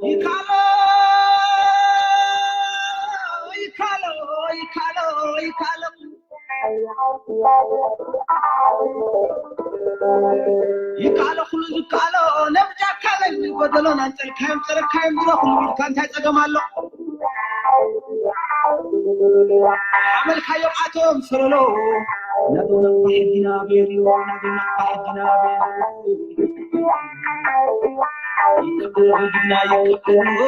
ይካሎ ይካሎ ይካሎ ይካሎ ይካሎ ኩሉ ዝካሎ ነብጃካ በል ጎደሎን ኣንጸልካዮም ጸረካዮም ድሮ ኩሉ ኢልካ እንታይ ጸገም ኣሎ? ሓመልካዮም ኣቶም ሰለሎ ናቶም ናቕፋ ሕጊና ቤር ናቶም ናቕፋ ሕጊና ቤር ይቅበሉ ጅግና ይቅበሉ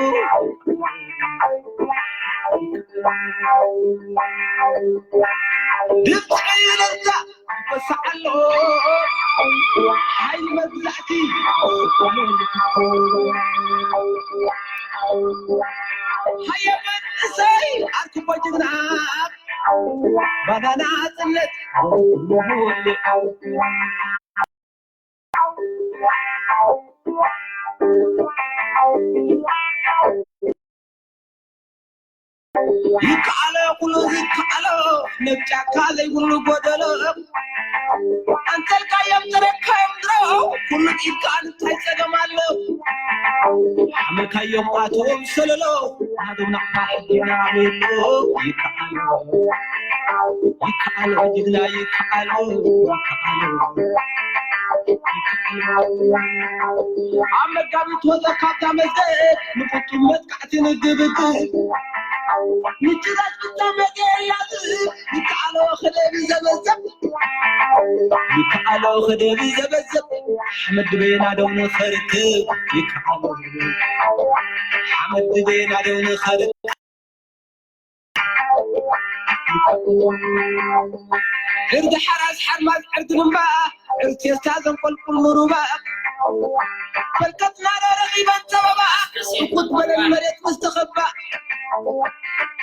ድምፂ ይለዛ ይበሳዕ ኣሎ ሓይሊ መግዛእቲ ሃየ መንእሰይ ኣርክቦ ጅግና ባናና ጽነት ይከኣሎ ኩሉ ዝከኣሎ ነብ ጫካ ዘይብሉ ጎደሎ ኣንተልካዮም ተረካዮም ድሮ ኩሉ ኢድካ እንታይ ጸገም ኣሎ ሓመልካዮም ኣቶም ሰለሎ ናዶም ናቕፋ ሕጊና ቤሎ ይከኣሎ ይከኣሎ ጅግና ይከኣሎ ይከኣሎ ኣብ መጋቢት ወፀ ካብታ መዝገብ ንፍፁም መጥቃዕቲ ንግብግብ ምጭራሽ ብታ መገያዝ ይከኣሎ ክደብ ዘበዘብ ይከኣሎ ክደብ ዘበዘብ ሓመድ ቤና ደው ንኸርክብ ይከኣሎ ሓመድ ቤና ደው ንኸርክብ ዕርዲ ሓራስ ሓርማዝ ዕርዲ ልምባ ዕርቴስታ ዘንቆልቁል ንሩባ ፈልከትና ረኺበን ጸበባ ስኩት በለን መሬት ምስ ተኸባ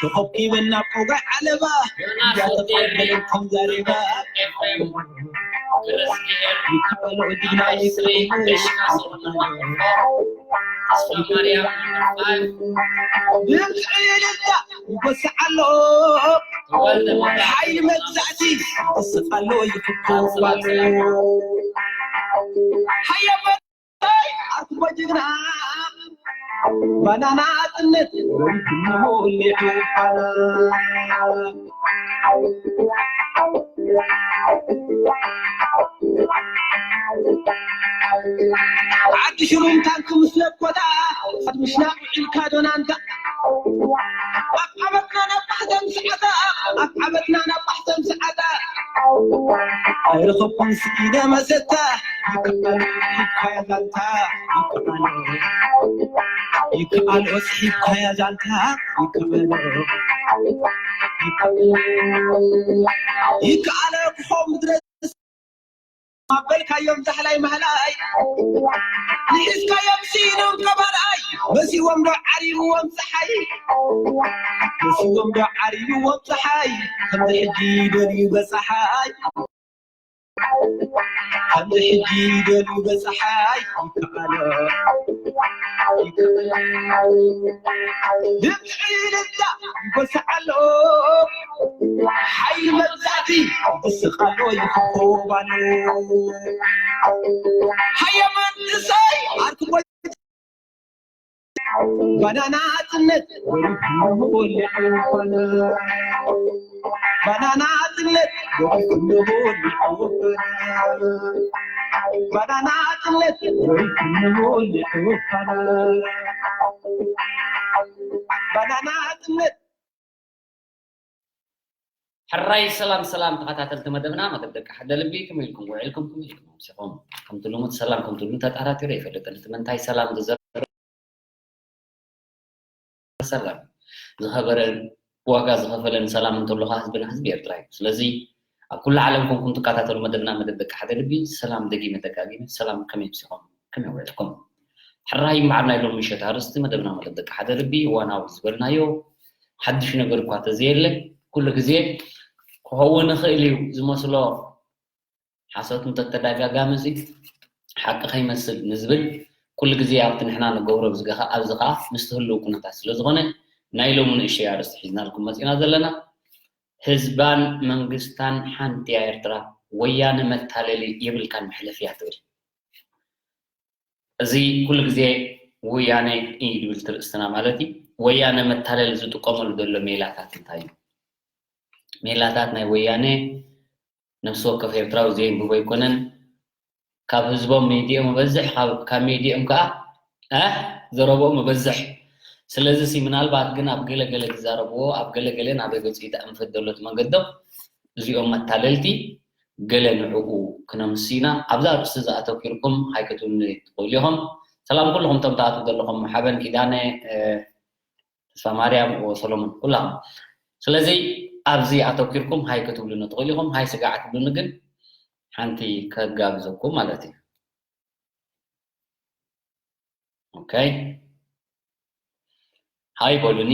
ተኸኪበን ናብ ቆጋይ ዓለባ እያተፋበለን ከም ዛሬባ ይከኣሎ ጅግና ይስሪ ብልዕልታ ይጎስዕ ኣሎ ሓይሊ መግዛእቲ ይስቕ ኣሎ ይፍኮ ኣሎ ሃየበታይ ኣርኩቦ ጅግና ባናና ኣጥነት ወይትንሆ ሌዑ ዓዲ ሽሩም ታንክ ምስ ነኮዳ ኣድምሽና ውዒልካ ዶናንታ ኣብ ዓመትና ናብ ባሕተም ሰዓታ ኣብ ዓመትና ናብ ባሕተም ሰዓታ ኣይረኸብኩን ስኢነ መሰታ ይከኣሎ ይካያ ዛንታ ይከኣሎ ይከኣሎ ይካያ ዛንታ ይከኣሎ ይከኣሎ ክኾ ምድረ ኣበልካዮም ዛሕላይ ማህላይ ንሒዝካዮም ስኢኖም ከባልኣይ መሲዎም ዶ ዓሪብዎም ፀሓይ መሲዎም ዶ ዓሪብዎም ፀሓይ ከምዚ ሕጂ ደልዩ በፀሓይ ከምዚ ሕጂ ደልዩ በፀሓይ ይከኣሎ ይከኣሎ ድምፂ ልዛ ይጎስዕ ኣሎ ሓይሊ መግዛእቲ ይስቕ ኣሎ ይኽኮብ ኣሎ ሃየ መንእሰይ ዓርኩቦይ ባናና ጽነት ባናና ጽነት ባናና ጽነት ባናና ጽነት ሕራይ ሰላም ሰላም ተኸታተልቲ መደብና መደብ ደቂ ሓደ ልቢ ከመይ ኢልኩም ውዒልኩም ከመይ ኢልኩም ኣምሲኹም ከምቲ ልሙድ ሰላም ከምቲ ልሙድ ተጣራጢሩ ይፈልጥን እቲ ምንታይ ሰላም ዝዘር ሰላም ዝኸበረን ዋጋ ዝኸፈለን ሰላም እንተሎ ከዓ ህዝብና ህዝቢ ኤርትራ እዩ። ስለዚ ኣብ ኩሉ ዓለም ኮንኩም ትከታተሉ መደብና መደብ ደቂ ሓደ ልቢ ሰላም ደጊመ ደጋጊመ ሰላም ከመይ ኣምሲኹም ከመይ ውዒልኩም። ሕራይ እምበኣር ናይ ሎሚ ምሸት ኣርእስቲ መደብና መደብ ደቂ ሓደ ልቢ እዋናዊ ዝበልናዮ ሓድሽ ነገር እኳ ተዘየለ ኩሉ ግዜ ክኸውን ይኽእል እዩ ዝመስሎ ሓሶት እንተተደጋጋሚ እዚ ሓቂ ከይመስል ንዝብል ኩሉ ግዜ ኣብቲ ንሕና ንገብሮ ብዝገኻ ኣብዚ ከዓ ምስቲ ህልው ኩነታት ስለ ዝኾነ ናይ ሎሚ ንእሽተይ ኣርእስቲ ሒዝናልኩም መፂና ዘለና ህዝባን መንግስታን ሓንቲ እያ ኤርትራ ወያነ መታለሊ የብልካን መሕለፊ እያ ትብል እዚ ኩሉ ግዜ ወያነ እዩ ዝብል ትርእስትና ማለት እዩ። ወያነ መታለሊ ዝጥቀመሉ ዘሎ ሜላታት እንታይ እዩ? ሜላታት ናይ ወያነ ነፍሲ ወከፍ ኤርትራዊ ዘየንብቦ ኣይኮነን። ካብ ህዝቦም ሜድኦም መበዝሕ፣ ካብ፣ ካብ ሜድኦም ከዓ፣ እ፣ ዘረብኦም መበዝሕ። ስለዚ ሲ ምናልባት ግን ኣብ ገለ ገለ ዝዛረብዎ፣ ኣብ ገለ ገለ ናበይ ገጹ እዩ ተኣንፈት ዘሎ እቲ መገዶም። እዚኦም መታለልቲ ገለ ንዕኡ ክነምስ ኢና። ኣብዛ ኣርእስቲ እዛ ኣተኲርኩም ሃይ ክትብሉኒ ትኽእሉ ኢኹም። ሰላም ኩልኹም እቶም ትኣትዉ ዘለኹም ሓበን ኪዳነ፣ እ፣ ተስፋ ማርያም፣ ኦ፣ ሰሎሞን፣ ኩላኹም። ስለዚ ኣብዚ ኣተኲርኩም ሃይ ክትብሉኒ ትኽእሉ ኢኹም። ሃይ ስጋዕ ትብሉኒ ግን ሓንቲ ከጋብዘኩም ማለት እዩ። ኦኬ። ሃይ በሉኒ።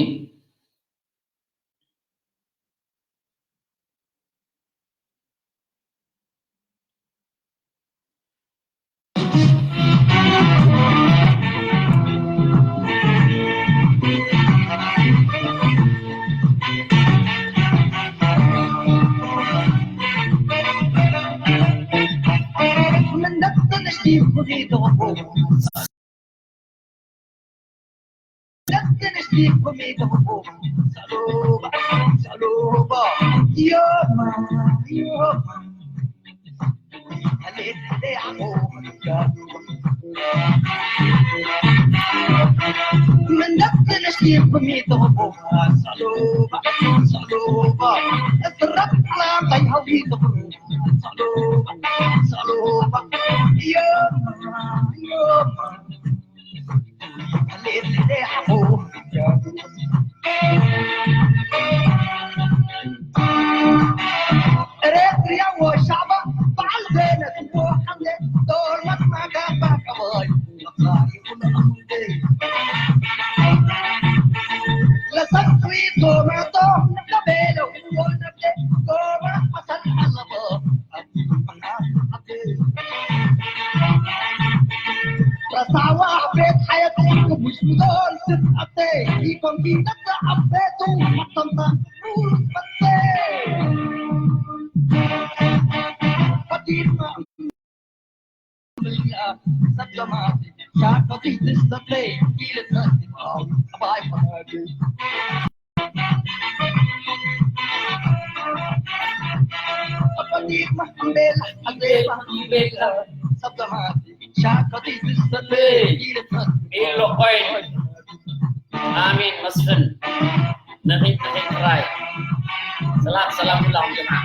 ኢሎ ኮይን። ኣሚን መስፍን። ነኺድ፣ ነኺድ ጥራይ። ሰላም፣ ሰላም ኩላኹም ጀምዓ።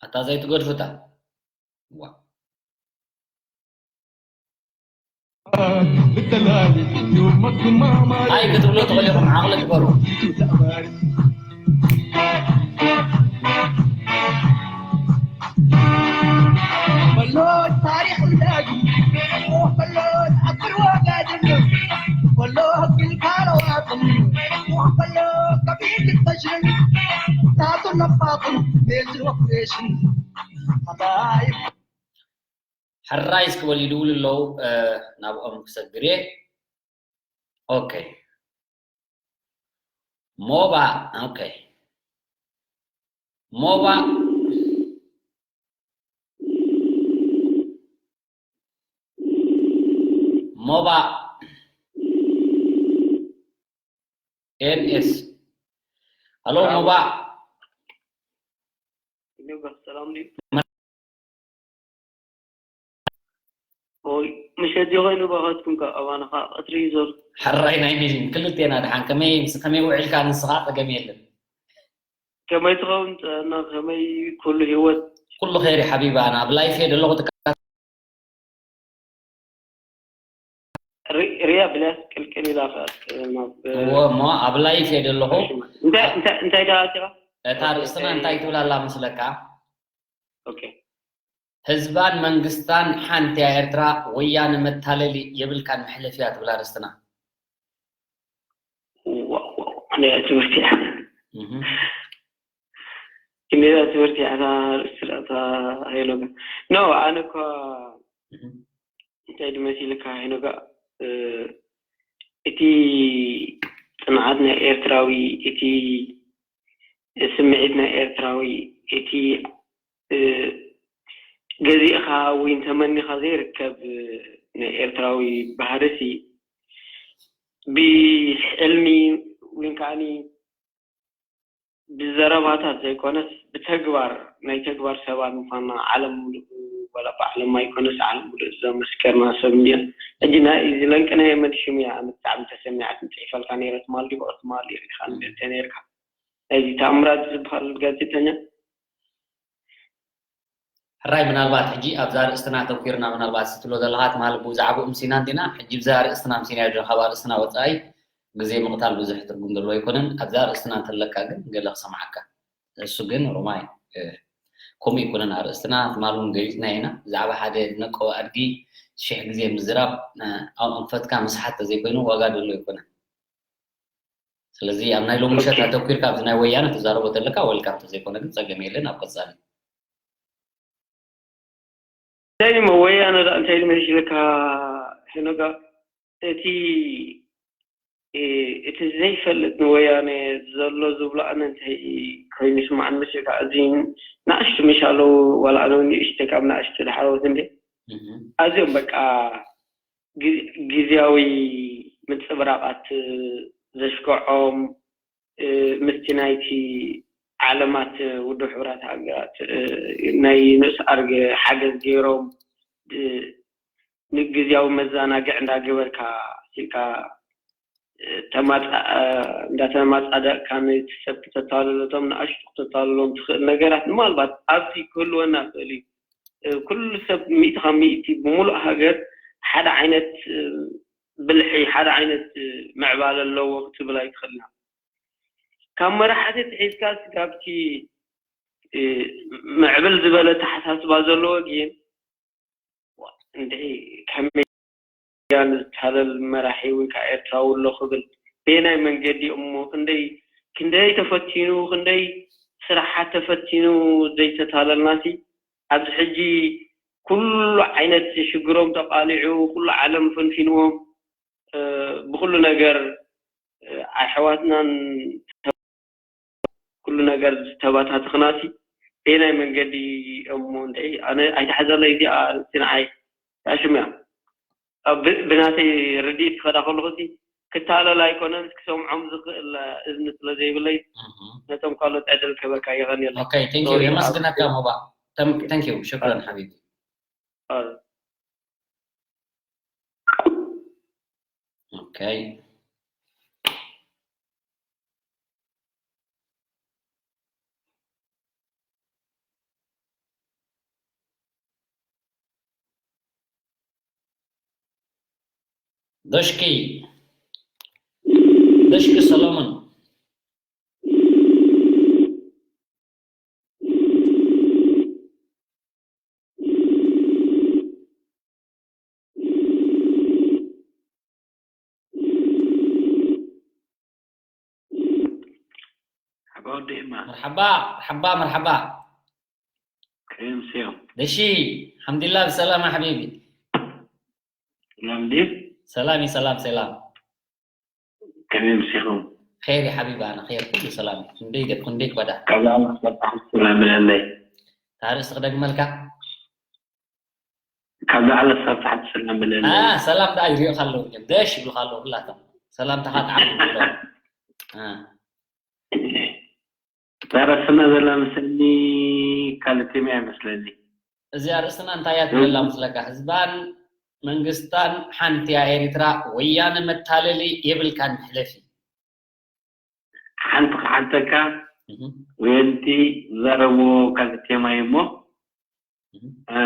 ኣታ ዘይትገድፉታ። ዋ። ኣይ ክትብሉ ትኽእሉ ኢኹም፣ ዓቕሊ ግበሩ። ሕራይ እስኪ በሉ ይድውሉ ኣለዉ። ናብኦም ክሰግር እየ። ኦኬ። ሞባ። ኦኬ። ሞባ። ሞባ። ኤንኤስ። ሃሎ። ሞባ። ሰላም ድዩ? ኦይ፣ ምሸት ዲዩ ኮይኑ ባኻትኩም ከ ኣባና ኸዓ ቀትሪ እዩ ዘሎ። ሕራይ ናይ ቢዝን ክልቴና ደሓን ከመይ ምስ-፣ ከመይ ውዒልካ ንስኻ ጸገም የለን። ከመይ ትኸውን ጥዕና፣ ከመይ ኩሉ ህይወት? ኩሉ ኸይር ሓቢባ፣ ኣና ኣብ ላይፍ እየ ዘለኹ። ትካ-፣ ሪ-፣ ሪያ ብልያስ ቅልቅል ኢላ ኸ ናብ እዎ፣ እሞ ኣብ ላይፍ እየ ዘለኹ። እንታይ፣ እንታይ፣ እንታይ ደኣ ኣቲኻ? እታ ርእስትና እንታይ ትብል ኣላ መስለካ? ኦኬ። ህዝባን መንግስታን ሓንቲ እያ ኤርትራ፣ ወያነ መታለሊ የብልካን መሕለፊያ ትብል ኣርእስትና። ዋው፣ ዋው፣ ክንደይ ትምህርቲ እያ። እህ። ክንደይ ትምህርቲ እያ እታ ኣርእስቲ እታ ሄኖጋ። ኖ፣ ኣነ እኳ እህ። እንታይ ድመሲልካ ሄኖጋ፣ እ፣ እቲ ጽንዓት ናይ ኤርትራዊ፣ እቲ ስምዒት ናይ ኤርትራዊ፣ እቲ፣ እ፣ ገዚእኻ ወይ ተመኒኻ ዘይርከብ ናይ ኤርትራዊ ባህርሲ ብሕልሚ ወይ ከዓኒ ብዘረባታት ዘይኮነስ ብተግባር፣ ናይ ተግባር ሰባት ምዃንና ዓለም ሙሉእ፣ ዋላ ብዓለም ኣይኮነስ ዓለም ሙሉእ ዘመስከርና ሰብ እንዲና። ሕጂ ናይ እዚ ለንቅነ የመን ሽሙያ ኣነ ብጣዕሚ ተሰሚዓትኒ፣ ጽሒፈልካ ነይረ ትማሊ፣ ብኦ ትማሊ ርኢኻ ነይርካ። ናይዚ ተኣምራት ዝበሃል ጋዜጠኛ። ሕራይ ምናልባት ሕጂ ኣብዛ ርእስትና ኣተኲርና ምናልባት ስትብሎ ዘለኻ ትማሊ ብዛዕባኡ ምሲና እንዲና፣ ሕጂ ብዛ ርእስትና ምሲና ዶ ካብ ኣርእስትና ወጻኢ ግዜ ምቕታል ብዙሕ ትርጉም ዘለዎ ኣይኮነን። ኣብዛ ርእስትና እንተለካ ግን ገለ ክሰምዓካ። እሱ ግን ሮማይ፣ እ፣ ከምኡ ኣይኮነን ኣርእስትና፣ ትማሊ እውን ገሊጽና ኢና። ብዛዕባ ሓደ ነቆ ኣድጊ ሽሕ ግዜ ምዝራብ፣ እ፣ ኣብ ኣንፈትካ ምስሓት ተዘይኮይኑ ዋጋ ደሎ ኣይኮነን። ስለዚ ኣብ ናይ ሎሚ ምሸት ኦኬ። ኣተኲርካ ኣብዚ ናይ ወያነ ትዛረቦ ተለካ ወልካም፣ ተዘይኮነ ግን ጸገም የለን። ኣብ ቀጻሊ እንታይ እሞ ወያነ ደኣ እንታይ ኢሉ መሲልካ ሄኖጋ? እቲ፣ እ፣ እቲ ዘይፈልጥ ንወያነ ዘሎ ዝብሎ ኣነ እንታይ ኮይኑ ይስምዓኒ መሲልካ? እዚ ንኣሽቱ ምሽ ኣለዉ፣ ዋላ ኣነ እውን ንእሽተይ ካብ ንኣሽቱ ድሓረወት እንዴ? እህ። ኣዝዮም በቃ ግ-፣ ግዝያዊ ምንጽብራቓት ዘሽግዖም፣ እ፣ ምስቲ ናይቲ ዓለማት ውድብ ሕቡራት ሃገራት፣ እ፣ ናይ ንኡስ ኣርገ ሓገዝ ገይሮም፣ እ፣ ንግዝያዊ መዘናግዒ እንዳገበርካ ኢልካ፣ እ፣ ተማጻ-፣ እ፣ እንዳተማጻደቕካ ነቲ ሰብ ክተታልሎ፣ እቶም ንኣሽቱ ክተታልሎም ትኽእል ነገራት ምናልባት ኣብዚ ክህልወና ይኽእል እዩ። እ፣ ኩሉ ሰብ ሚእቲ ካብ ሚእቲ ብምሉእ ሃገር ሓደ ዓይነት፣ እ፣ ብልሒ፣ ሓደ ዓይነት፣ እ፣ ምዕባለ ኣለዎ ክትብል ኣይትኽእልን። ካብ መራሕቲ ኣትሒዝካ እስካብቲ፣ እ፣ ምዕብል ዝበለ ኣተሓሳስባ ዘለዎ ግን፣ ዋ፣ እንድዒ ከመይ ያን ዝታለል መራሒ ወይ ከዓ ኤርትራዊ ኣሎ ክብል በየናይ መንገዲ እሞ ክንደይ፣ ክንደይ ተፈቲኑ፣ ክንደይ ስራሓት ተፈቲኑ ዘይተታለልናሲ ኣብዚ ሕጂ ኩሉ ዓይነት ሽግሮም ተቓሊዑ፣ ኩሉ ዓለም ፈንፊንዎም፣ እ፣ ብኹሉ ነገር፣ እ፣ ኣሕዋትናን ኩሉ ነገር ዝተባታተኽናሲ በየናይ መንገዲ እሞ እንድዒ ኣነ ኣይትሓዘለይ እዚኣ እቲ ንዓይ ታሽም እያ። ኣብ ብ-፣ ብናተይ ርድኢት ክኸዳ ከለኹ ሲ ክታለል ኣይኮነን ክሰምዖም ዝኽእል እዝኒ ስለ ዘይብለይ እህ። ነቶም ካልኦት ዕድል ክህበካ የቐንየለይ። ኦኬ፣ thank you። ሶሪ፣ የመስግነካ ኣብ ሞባ። ተም-፣ thank you። ሽክረን ሓቢቢ። ኦኬ። ኦኬ። ደሽኪ፣ ደሽኪ ሰሎሞን። ሓባ ወዲ ኤማ። መርሓባ፣ መርሓባ፣ መርሓባ። ከመይ ኣምሲኹም? ደሺ፣ ሓምድላ ብሰላም ሓቢቢ። ሰላም ድዩ? ሰላም እዩ፣ ሰላም ሰላም። ከመይ ኣምሲኹም? ኸይር እዩ ሓቢቢ፣ ኣነ ኸይር፣ ኩሉ ሰላም እዩ። ክንደይ ገ- ክንደይ ኮዳ? ካብ ላዕሊ ክሳብ ታሕቲ ሰላም እለለይ። ታርእስ ክደግመልካ? ካብ ላዕሊ ክሳብ ታሕቲ ሰላም እለለይ። አ ሰላም ደኣ ይሪኦ ካለው እዮም ደሽ ይብሉ ካለው ኩላቶም ሰላምታኻ ጣዕም ይብሎ። አ እዛ ርእስና ዘላ ምስኒ ካልእ ቴማ ይመስለኒ። እዚኣ ርእስና እንታይ እያ ትብለላ መስለካ? ህዝባን መንግስታን ሓንቲ እያ ኤሪትራ። ወያነ መታለሊ የብልካን መሕለፊ። ሓንቲ ክሓተካ እህ፣ ወየንቲ ዝዛረብዎ ካልእ ቴማ እዩ እሞ እህ፣ እ፣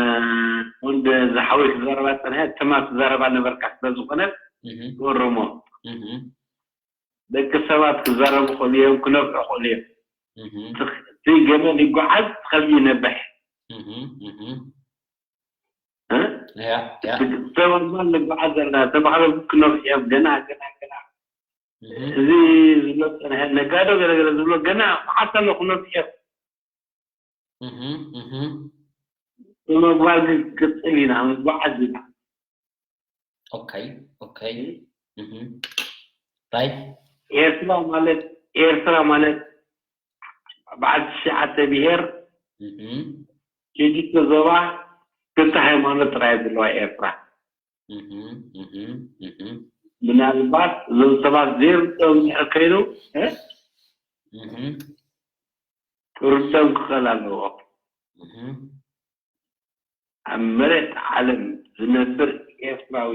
ወንድ ዝሓወይ ክዛረባ ጸንሐ እተማ ክዛረባ ነበርካ ስለ ዝኾነ እህ፣ ትወርሞ እህ፣ ደቂ ሰባት ክዛረቡ ክእሉ እዮም ክነፍዑ ክእሉ እዮም እህ፣ እቲ ገመል ይጓዓዝ እቲ ከልቢ ይነብሕ እህ፣ እህ። እ? ያ ያ ሰብ ኣዝማድ ንጓዓዝ ዘለና ተባህሎ ክነፍዑ እዮም ገና ገና ገና እህ፣ እዚ ዝብሎ ጸንሐ ነጋዶ ገለገለ ዝብሎ ገና መዓት ኣሎ ክነፍዑ እዮም እህ፣ እህ። ብምግባር ግን ክቅጽል ኢና ምጓዓዝ ኢና ኦኬ ኦኬ እህ። ራይት ኤርትራ ማለት ኤርትራ ማለት በዓል ትሽዓተ ብሄር እህ፣ ሽዱሽተ ዞባ ክልተ ሃይማኖት ጥራይ ዘለዋ ኤርትራ እህ፣ እህ፣ እህ። ምናልባት እዞም ሰባት ዘይርድኦም ድሕር ከይኑ እ? እህ፣ ክርድኦም ክኽእል ኣለዎ እህ። ኣብ መሬት ዓለም ዝነብር ኤርትራዊ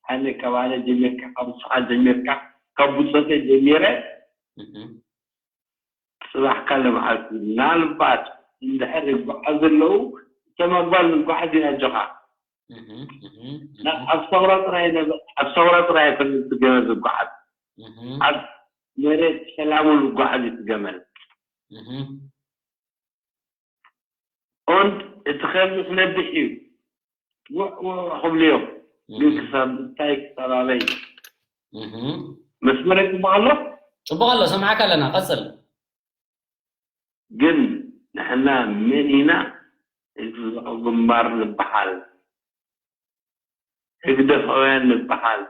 ኣነ ካብ ኣነ ጀሚርካ ካብ ንስኻ ጀሚርካ ካብ ብፆተ ጀሚረ እህ፣ ፅባሕ ካልእ መዓልቲ ምናልባት እንድሕር ይጓዓዝ ኣለዉ እቶም ኣግባል ንጓዓዝ ኢና ኣጆኻ እህ፣ እህ፣ ናብ ኣብ ሰውራ ጥራይ ነበ- ኣብ ሰውራ ጥራይ ኣይኮነን እቲ ገመድ ዝጓዓዝ እህ፣ ኣብ መሬት ሰላሙ ዝጓዓዝ እዩ እቲ ገመድ እህ፣ ኦንድ እቲ ከልቢ ክነብሕ እዩ ውዕ ውዕ ክብሉ እዮም ግን ክሳብ ምንታይ ክሳብ ኣበይ እህ። መስመር ይፅቡቅ ኣሎ ጽቡቅ ኣሎ፣ ሰምዓካ ኣለና፣ ቀጽል። ግን ንሕና መን ኢና ህዝቢ ግንባር ንበሃል ህግደፋውያን ንበሃል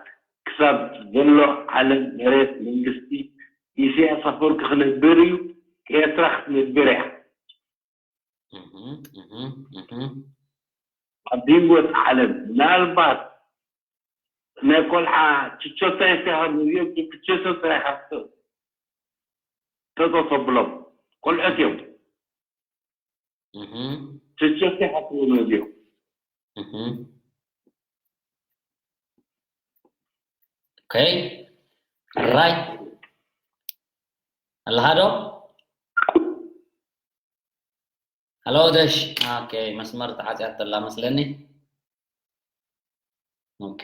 ክሳብ ዘሎ ዓለም መሬት መንግስቲ ኢሳያስ ኣፈወርቂ ክነብር እዩ ኤርትራ ክትነብር እያ እህ፣ እህ፣ እህ። ኣብ ህይወት ዓለም ምናልባት ናይ ቆልዓ ችቾታ ኢልካ ነዚኦም ችቾታ ጥራይ ኢኻ ተጠ ተብሎም ቆልዑት እዮም እህ፣ ችቾታ ኢኻ ትብሎም ነዚኦም እህ። ኦኬ ራይት ኣለሃዶ ሃሎ ደሽ ኦኬ መስመር ተዓፅያት ተላ መስለኒ ኦኬ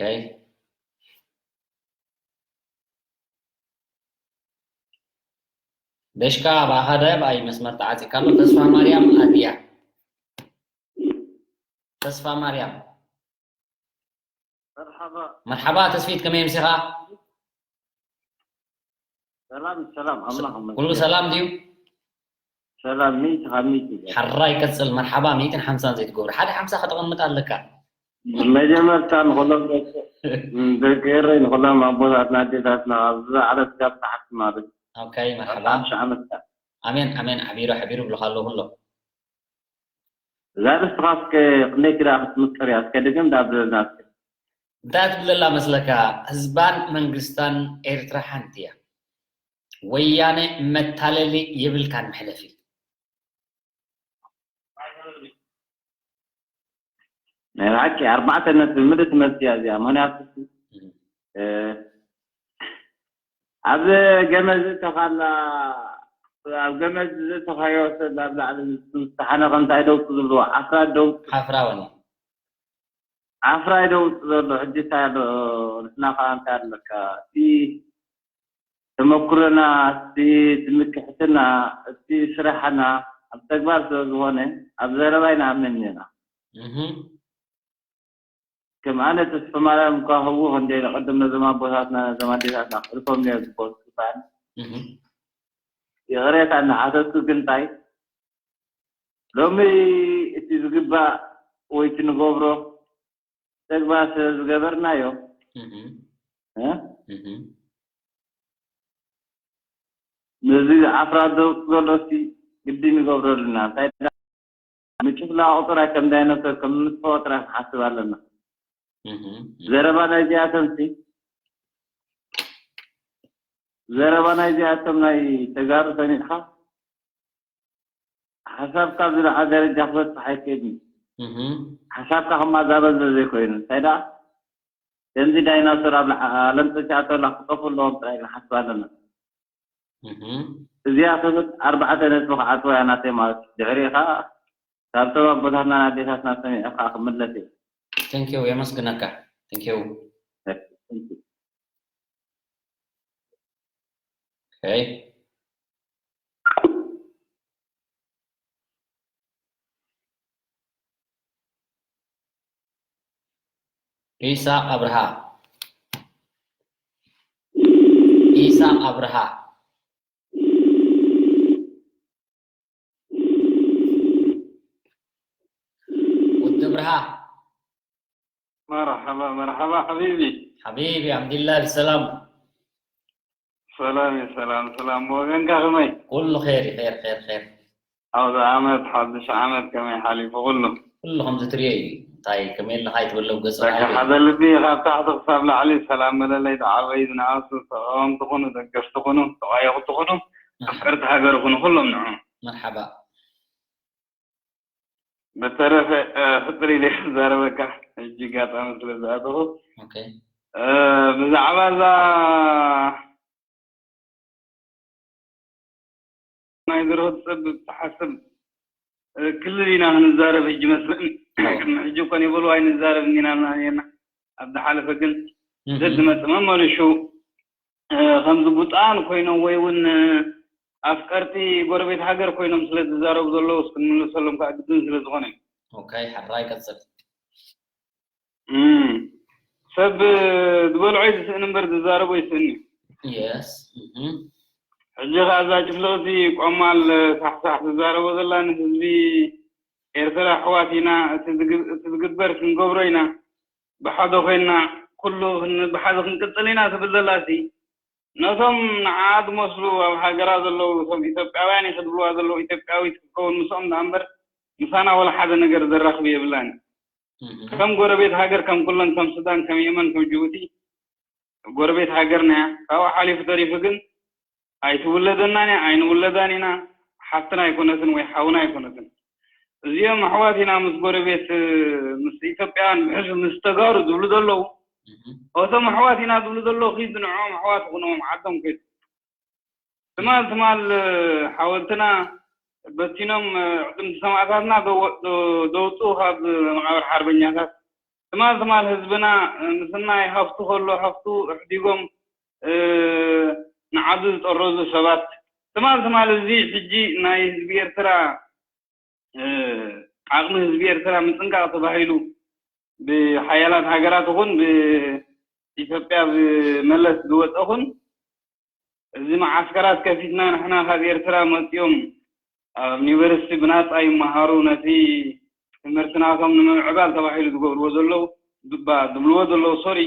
ደሽካ ብኣኻ ዳያ ብኣይ መስመር ተዓፂካ ኣሎ ተስፋ ማርያም ኣድያ ተስፋ ማርያም መርሓባ መርሓባ ተስፊት ከመይ ምሲኻ ሰላም ሰላም ኣምላኽ ኩሉ ሰላም ድዩ ሰላም ሚእቲ ካብ ሚእቲ ሓራይ ቀፅል መርሓባ ሚእትን ሓምሳን ዘይትገብሩ ሓደ ሓምሳ ከተቐምጥ ኣለካ መጀመርታ ንኩሎም ደቂ ኤረይ ንኩሎም ኣቦታትና ኣዴታትና ኣብዚ ዓለት ካብ ታሕቲ ማለት ኦኬ መርሓባ ኣርባዓ ዓመትካ ኣሜን ኣሜን ሓቢሩ ሓቢሩ ብልካ ኣለኩ ኣሎ እዛ ርስትኻ እስከ ክንደይ ክዳ ክትምቅር እያ እስከ ድግም ዳብለና እስከ እንታይ ትብለላ መስለካ ህዝባን መንግስታን ኤርትራ ሓንቲ እያ ወያነ መታለሊ የብልካን መሕለፊ ናይ ብሓቂ ኣርባዕተ ነጥቢ ምድሪ ትመስያ እዚኣ ምክንያቱ እ፣ ኣብ ገመድ ዝተኻላ ኣብ ገመድ ዝተኻዮ ሰብ ኣብ ላዕሊ ዝተሓነቐ እንታይ ደውፅ ዝብልዎ ዓፍራ ደውፅ ሓፍራውን ዓፍራ ደውፅ ዘሎ ሕጂ እንታይ ኣሎ ንሕና ከዓ እንታይ ኣለካ እቲ ተመኩሮና እቲ ትምክሕትና እቲ ስራሕና ኣብ ተግባር ስለ ዝኾነ ኣብ ዘረባ ይንኣምን ኢና ከም ኣነ ተስፋ ማርያም እኳ ህዉ ክንደይ ንቐድም ነዞም ኣቦታትና ነዞም ኣዴታትና ክሕልፎም ነዮ ዝበሉ ስልጣን ይቕሬታ እናሓተቱ ግን እንታይ ሎሚ እቲ ዝግባእ ወይ እቲ ንገብሮ ተግባር ስለ ዝገበርናዮ እህ እ? እህ ነዚ ዓፍራ ዘውፅ ዘሎ እስቲ ግዲ ንገብሮ ኣለና። እንታይ ዳ- ምጭፍላ ቁጥራ ከም ዳይኖሰር ከም ንጥፈኦ ጥራይ ክንሓስብ ኣለና። እህ ዘረባ ናይዚኣቶም ሲ ዘረባ ናይዚኣቶም ናይ ተጋሩ ሰሚዕካ ሓሳብካ ዝለዓ ደረጃ ክበፅሕ ኣይክእልን። እህ ሓሳብካ ከማዛበዘ ዘይኮይኑ እንታይ ደኣ ከምዚ ዳይናሶር ኣብ ለዓለም ተሲኣቶ ኣላ ክጠፉ ኣለዎም ጥራይ ክንሓስብ ኣለና። እህ እዚኣ ክብል ኣርባዕተ ነጥቢ ክዓፅዋ እያ ናተይ ማለት እዩ። ድሕሪኡ ከዓ ካብቶም ኣቦታትናን ኣዴታትና ሰሚዐ ከዓ ክምለስ እየ። Thank you፣ የመስግነካ። Thank you። Okay። ኢሳቅ ኣብርሃ። ኢሳቅ ኣብርሃ። ወዲ ኣብርሃ። مرحبا مرحبا حبيبي. ሓቢቢ ዓብዲላ ብሰላም። ሰላም ሰላም ሰላም። ወገንካ ከመይ? ኩሉ ኸይር ኸይር ኸይር ኸይር። ኣውዚ ዓመት ሓድሽ ዓመት ከመይ ሓሊፉ ኩሉ? ኩሉ ከምዚ ትሪኦ እዩ። እንታይ ከመይ ኣለኻ ይትበለው ገጽ በቃ ሓደ ልቢ ካብ ታሕቲ ክሳብ ላዕሊ ሰላም መለለይ ተዓበዩ ዝነኣሱ ተቃወምቲ ኩኑ ደገፍቲ ኩኑ ተቋየቁቲ ኩኑ ኣፍቀርቲ ሃገር ኩኑ ኩሎም ንዑ። መርሓባ። በተረፈ እ፣ ፍጥር ኢለ ክዛረበካ ሕጂ ኣጋጣሚ ስለ ዝኣተኹ ኦኬ። እ፣ ብዛዕባ እዛ ናይ ዘርሆት ፀብብ ትሓስብ እ፣ ክልል ኢና ክንዛረብ ሕጂ መስለኒ። ቅድሚ ሕጂ እኮ ይበሉ ኣይንዛረብ እንዲና ና ነርና። ኣብ ዝሓለፈ ግን እህ ዘድመፅ መመልሹ እ፣ ከምዚ ቡጣን ኮይኖም ወይ እውን እ፣ ኣፍቀርቲ ጎረቤት ሃገር ኮይኖም ስለ ዝዛረቡ ዘለዉ ክንምልሰሎም ከዓ ግድን ስለ ዝኾነ እዩ። ኦኬ፣ ሕራይ ቀጽል። እም፣ ሰብ ዝበልዖ ይስእን እምበር ዝዛረቦ ይስእን እዩ። Yes። እህ ሕጂ ከዓ እዛ ጭፍልቕቲ ቆማል ሳሕሳሕ ትዛረቦ ዘላ ንህዝቢ ኤርትራ ኣሕዋት ኢና፣ እቲ ዝግ- እቲ ዝግበር ክንገብሮ ኢና፣ ብሓደ ኮይና ኩሉ ክን- ብሓደ ክንቅጽል ኢና ትብል ዘላ ሲ ነቶም ንዓ ዝመስሉ ኣብ ሃገራ ዘለዉ እቶም ኢትዮጵያውያን እዩ ክድብልዋ ዘለዉ ኢትዮጵያዊት ክትከውን ምስኦም ደኣ እምበር ምሳና ወላ ሓደ ነገር ዘራኽብ የብላን። እህ ከም ጎረቤት ሃገር ከም ኩለን ከም ሱዳን ከም የመን ከም ጅቡቲ ጎረቤት ሃገርና እያ። ካብኡ ሓሊፉ ተሪፉ ግን ኣይትውለደናን እያ ኣይንውለዳን ኢና ሓፍትና ኣይኮነትን ወይ ሓውና ኣይኮነትን። እዚኦም ኣሕዋት ኢና ምስ ጎረቤት ምስ ኢትዮጵያውያን ብሕልፊ ምስ ተጋሩ ዝብሉ ዘለዉ እህ እቶም ኣሕዋት ኢና ዝብሉ ዘለዉ ኪዱ ንዕኦም ኣሕዋት ይኹንዎም ዓዶም ከይዱ ትማል ትማል ሓወልትና በቲኖም ዕድምቲ ሰማእታትና ዘወ- ዘ- ዘውፅኡ ካብ መቃብር ሓርበኛታት ትማል ትማል ህዝብና ምስናይ ሃፍቱ ከሎ ሃፍቱ ኣሕዲጎም እ፣ ንዓዱ ዝጠረዙ ሰባት ትማል ትማል እዚ ሕጂ ናይ ህዝቢ ኤርትራ እ፣ ዓቕሚ ህዝቢ ኤርትራ ምፅንቃቕ ተባሂሉ ብሓያላት ሃገራት ይኹን ብኢትዮጵያ ብመለስ ዝወፀ ኹን እዚ መዓስከራት ከፊትና ንሕና ካብ ኤርትራ መፂኦም ኣብ ዩኒቨርሲቲ ብናፃ ይመሃሩ ነቲ ትምህርቲ ናቶም ንምምዕባል ተባሂሉ ዝገብርዎ ዘለዉ ዝባ- ዝብልዎ ዘለዉ ሶሪ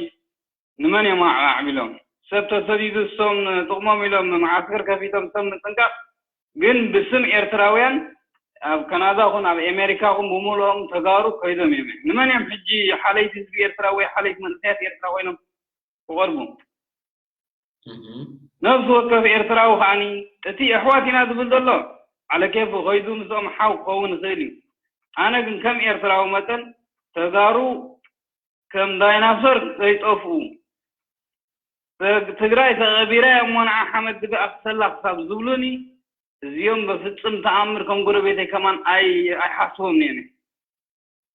ንመን እዮም ኣዕቢሎም ሰብ ተሰዲዱ እሶም ጥቕሞም ኢሎም መዓስከር ከፊቶም ሰብ ምፅንቃቕ ግን ብስም ኤርትራውያን ኣብ ካናዳ ኹን ኣብ ኣሜሪካ ኹን ብምልኦም ተጋሩ ኮይዶም እዮም ንመን እዮም ሕጂ ሓለይቲ ህዝቢ ኤርትራ ወይ ሓለይቲ መንእሰያት ኤርትራ ኮይኖም ክቐርቡ ነፍሲ ወከፍ ኤርትራዊ ከዓኒ እቲ ኣሕዋት ኢና ዝብል ዘሎ ዓለኬፉ ከይዱ ምስኦም ሓው ክኸውን ይኽእል እዩ ኣነ ግን ከም ኤርትራዊ መጠን ተጋሩ ከም ዳይናሶር ከይጠፍኡ ትግራይ ተቐቢራ እሞ ንዓ ሓመድ ድበ ኣፍሰላ ክሳብ ዝብሉኒ እዚኦም በፍፅም ተኣምር ከም ጎረቤተይ ከማን ኣይ ኣይሓስቦም እየ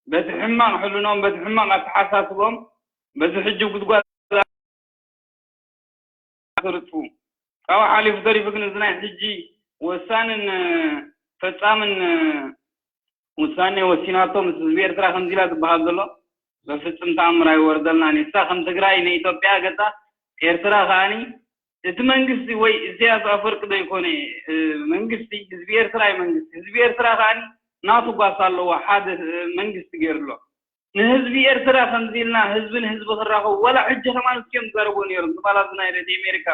በቲ ሕማቕ ሕልኖም በቲ ሕማቕ ኣተሓሳስቦም በዚ ሕጂ ጉድጓድ ክርፁ ካብኡ ሓሊፉ ተሪፉ ግን እዚ ናይ ሕጂ ወሳንን ፈፃምን ውሳኔ ወሲናቶ ምስ ህዝቢ ኤርትራ ከምዚ ኢላ ዝበሃል ዘሎ በፍፅም ተኣምር ኣይወርደልናን እሳ ከም ትግራይ ንኢትዮጵያ ገፃ ኤርትራ ከዓኒ እቲ መንግስቲ ወይ ኢሳያስ ኣፈወርቂ ዶ ይኮነ መንግስቲ ህዝቢ ኤርትራ እዩ መንግስቲ ህዝቢ ኤርትራ ከዓኒ ናቱ ጓሳ ኣለዎ፣ ሓደ መንግስቲ ገይሩ ኣሎ። ንህዝቢ ኤርትራ ከምዚ ኢልና ህዝቢ ንህዝቢ ክራኸቡ፣ ዋላ ሕጂ ከማን እስኪ እዮም ዝዛረብዎ ነይሮም። ትማል ኣብዚ ናይ ሬድዮ ኣሜሪካ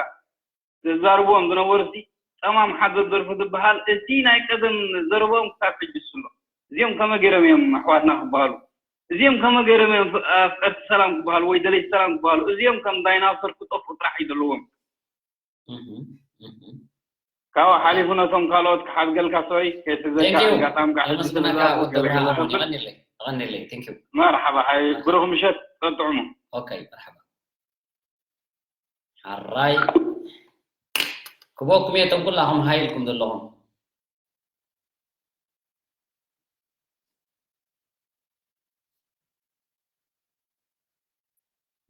ዘዛርብዎም ዝነበሩ ሲ፣ ጸማም ሓዘር ደርፉ ዝበሃል እቲ ናይ ቀደም ዘረብኦም ክሳብ ሕጂ እሱ ኣሎ። እዚኦም ከመ ገይሮም እዮም ኣሕዋትና ክበሃሉ? እዚኦም ከመ ገይሮም እዮም ፍ-፣ ኣፍቀርቲ ሰላም ክበሃሉ ወይ ደለይቲ ሰላም ክበሃሉ? እዚኦም ከም ዳይናሶር ክጠፍኡ ጥራሕ እዩ ዘለዎም። እህ፣ እህ። ካብኡ ሓሊፉ ነቶም ካልኦት ክሓድገልካ ሰበይ ከይትሕዘካ፣ Thank you። ኣጋጣሚ ከዓ ሕጂ የመስግነካ ትዛረቡ ወዲ ገለ ገለ ብርሃን። ክብል። የቐንየለይ፣ የቐንየለይ። Thank you። መርሓባ፣ ሓይ፣ መርሓባ። ብሩኽ ምሸት፣ ጸጥዑሙ። ኦኬ፣ መርሓባ። ሓራይ። ክበኩም እየ እቶም ኩላኹም ሃይ ኢልኩም ዘለኹም።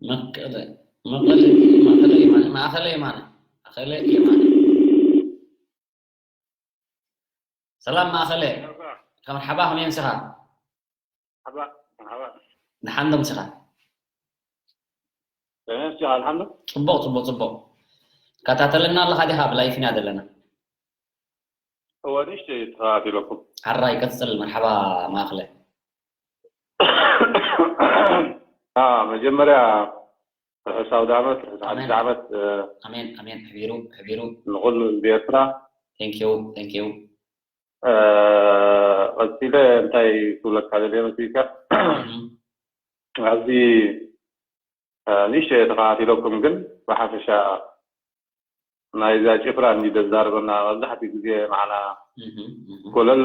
መቀለ፣ መቐለ፣ ማእኸለ የማነ፣ ማእኸለ የማነ፣ ማእኸለ የማነ። ሰላም ማእኸለ፣ መርሓባ፣ ከመይ ኣምሲኻ? መርሓባ፣ መርሓባ። ደሓን ዶ ኣምሲኻ? ደህና ኣምሲኻ፣ ኣልሓምዱ። ጽቡቕ፣ ጽቡቕ፣ ጽቡቕ። ከታተለና ኣለኻ ዲኻ? ኣብ ላይፍ ኢና ዘለና። እወ፣ ንእሽተይ ተኸታቲለኩም። ሓራይ ቀጽል፣ መርሓባ ማእኸለ። አ፣ መጀመርያ ርሑስ ኣውደ ዓመት፣ ርሑስ ሓድሽ ኣሜን። ዓመት፣ እ፣ ኣሜን፣ ኣሜን። ሕቢሩ፣ ሕቢሩ። ንኹሉ ህዝቢ ኤርትራ። Thank you፣ thank you። እ፣ ቀጺለ እንታይ ክብለካ ደልየ መሲልካ? እም። ኣብዚ፣ እ፣ ንእሽተይ ተኸታቲለኩም፣ ግን ብሓፈሻ ናይዛ ጭፍራ እንዲ ዘዛርበና መብዛሕትኡ ግዜ ንዓና እህ፣ እህ። ኮለል፣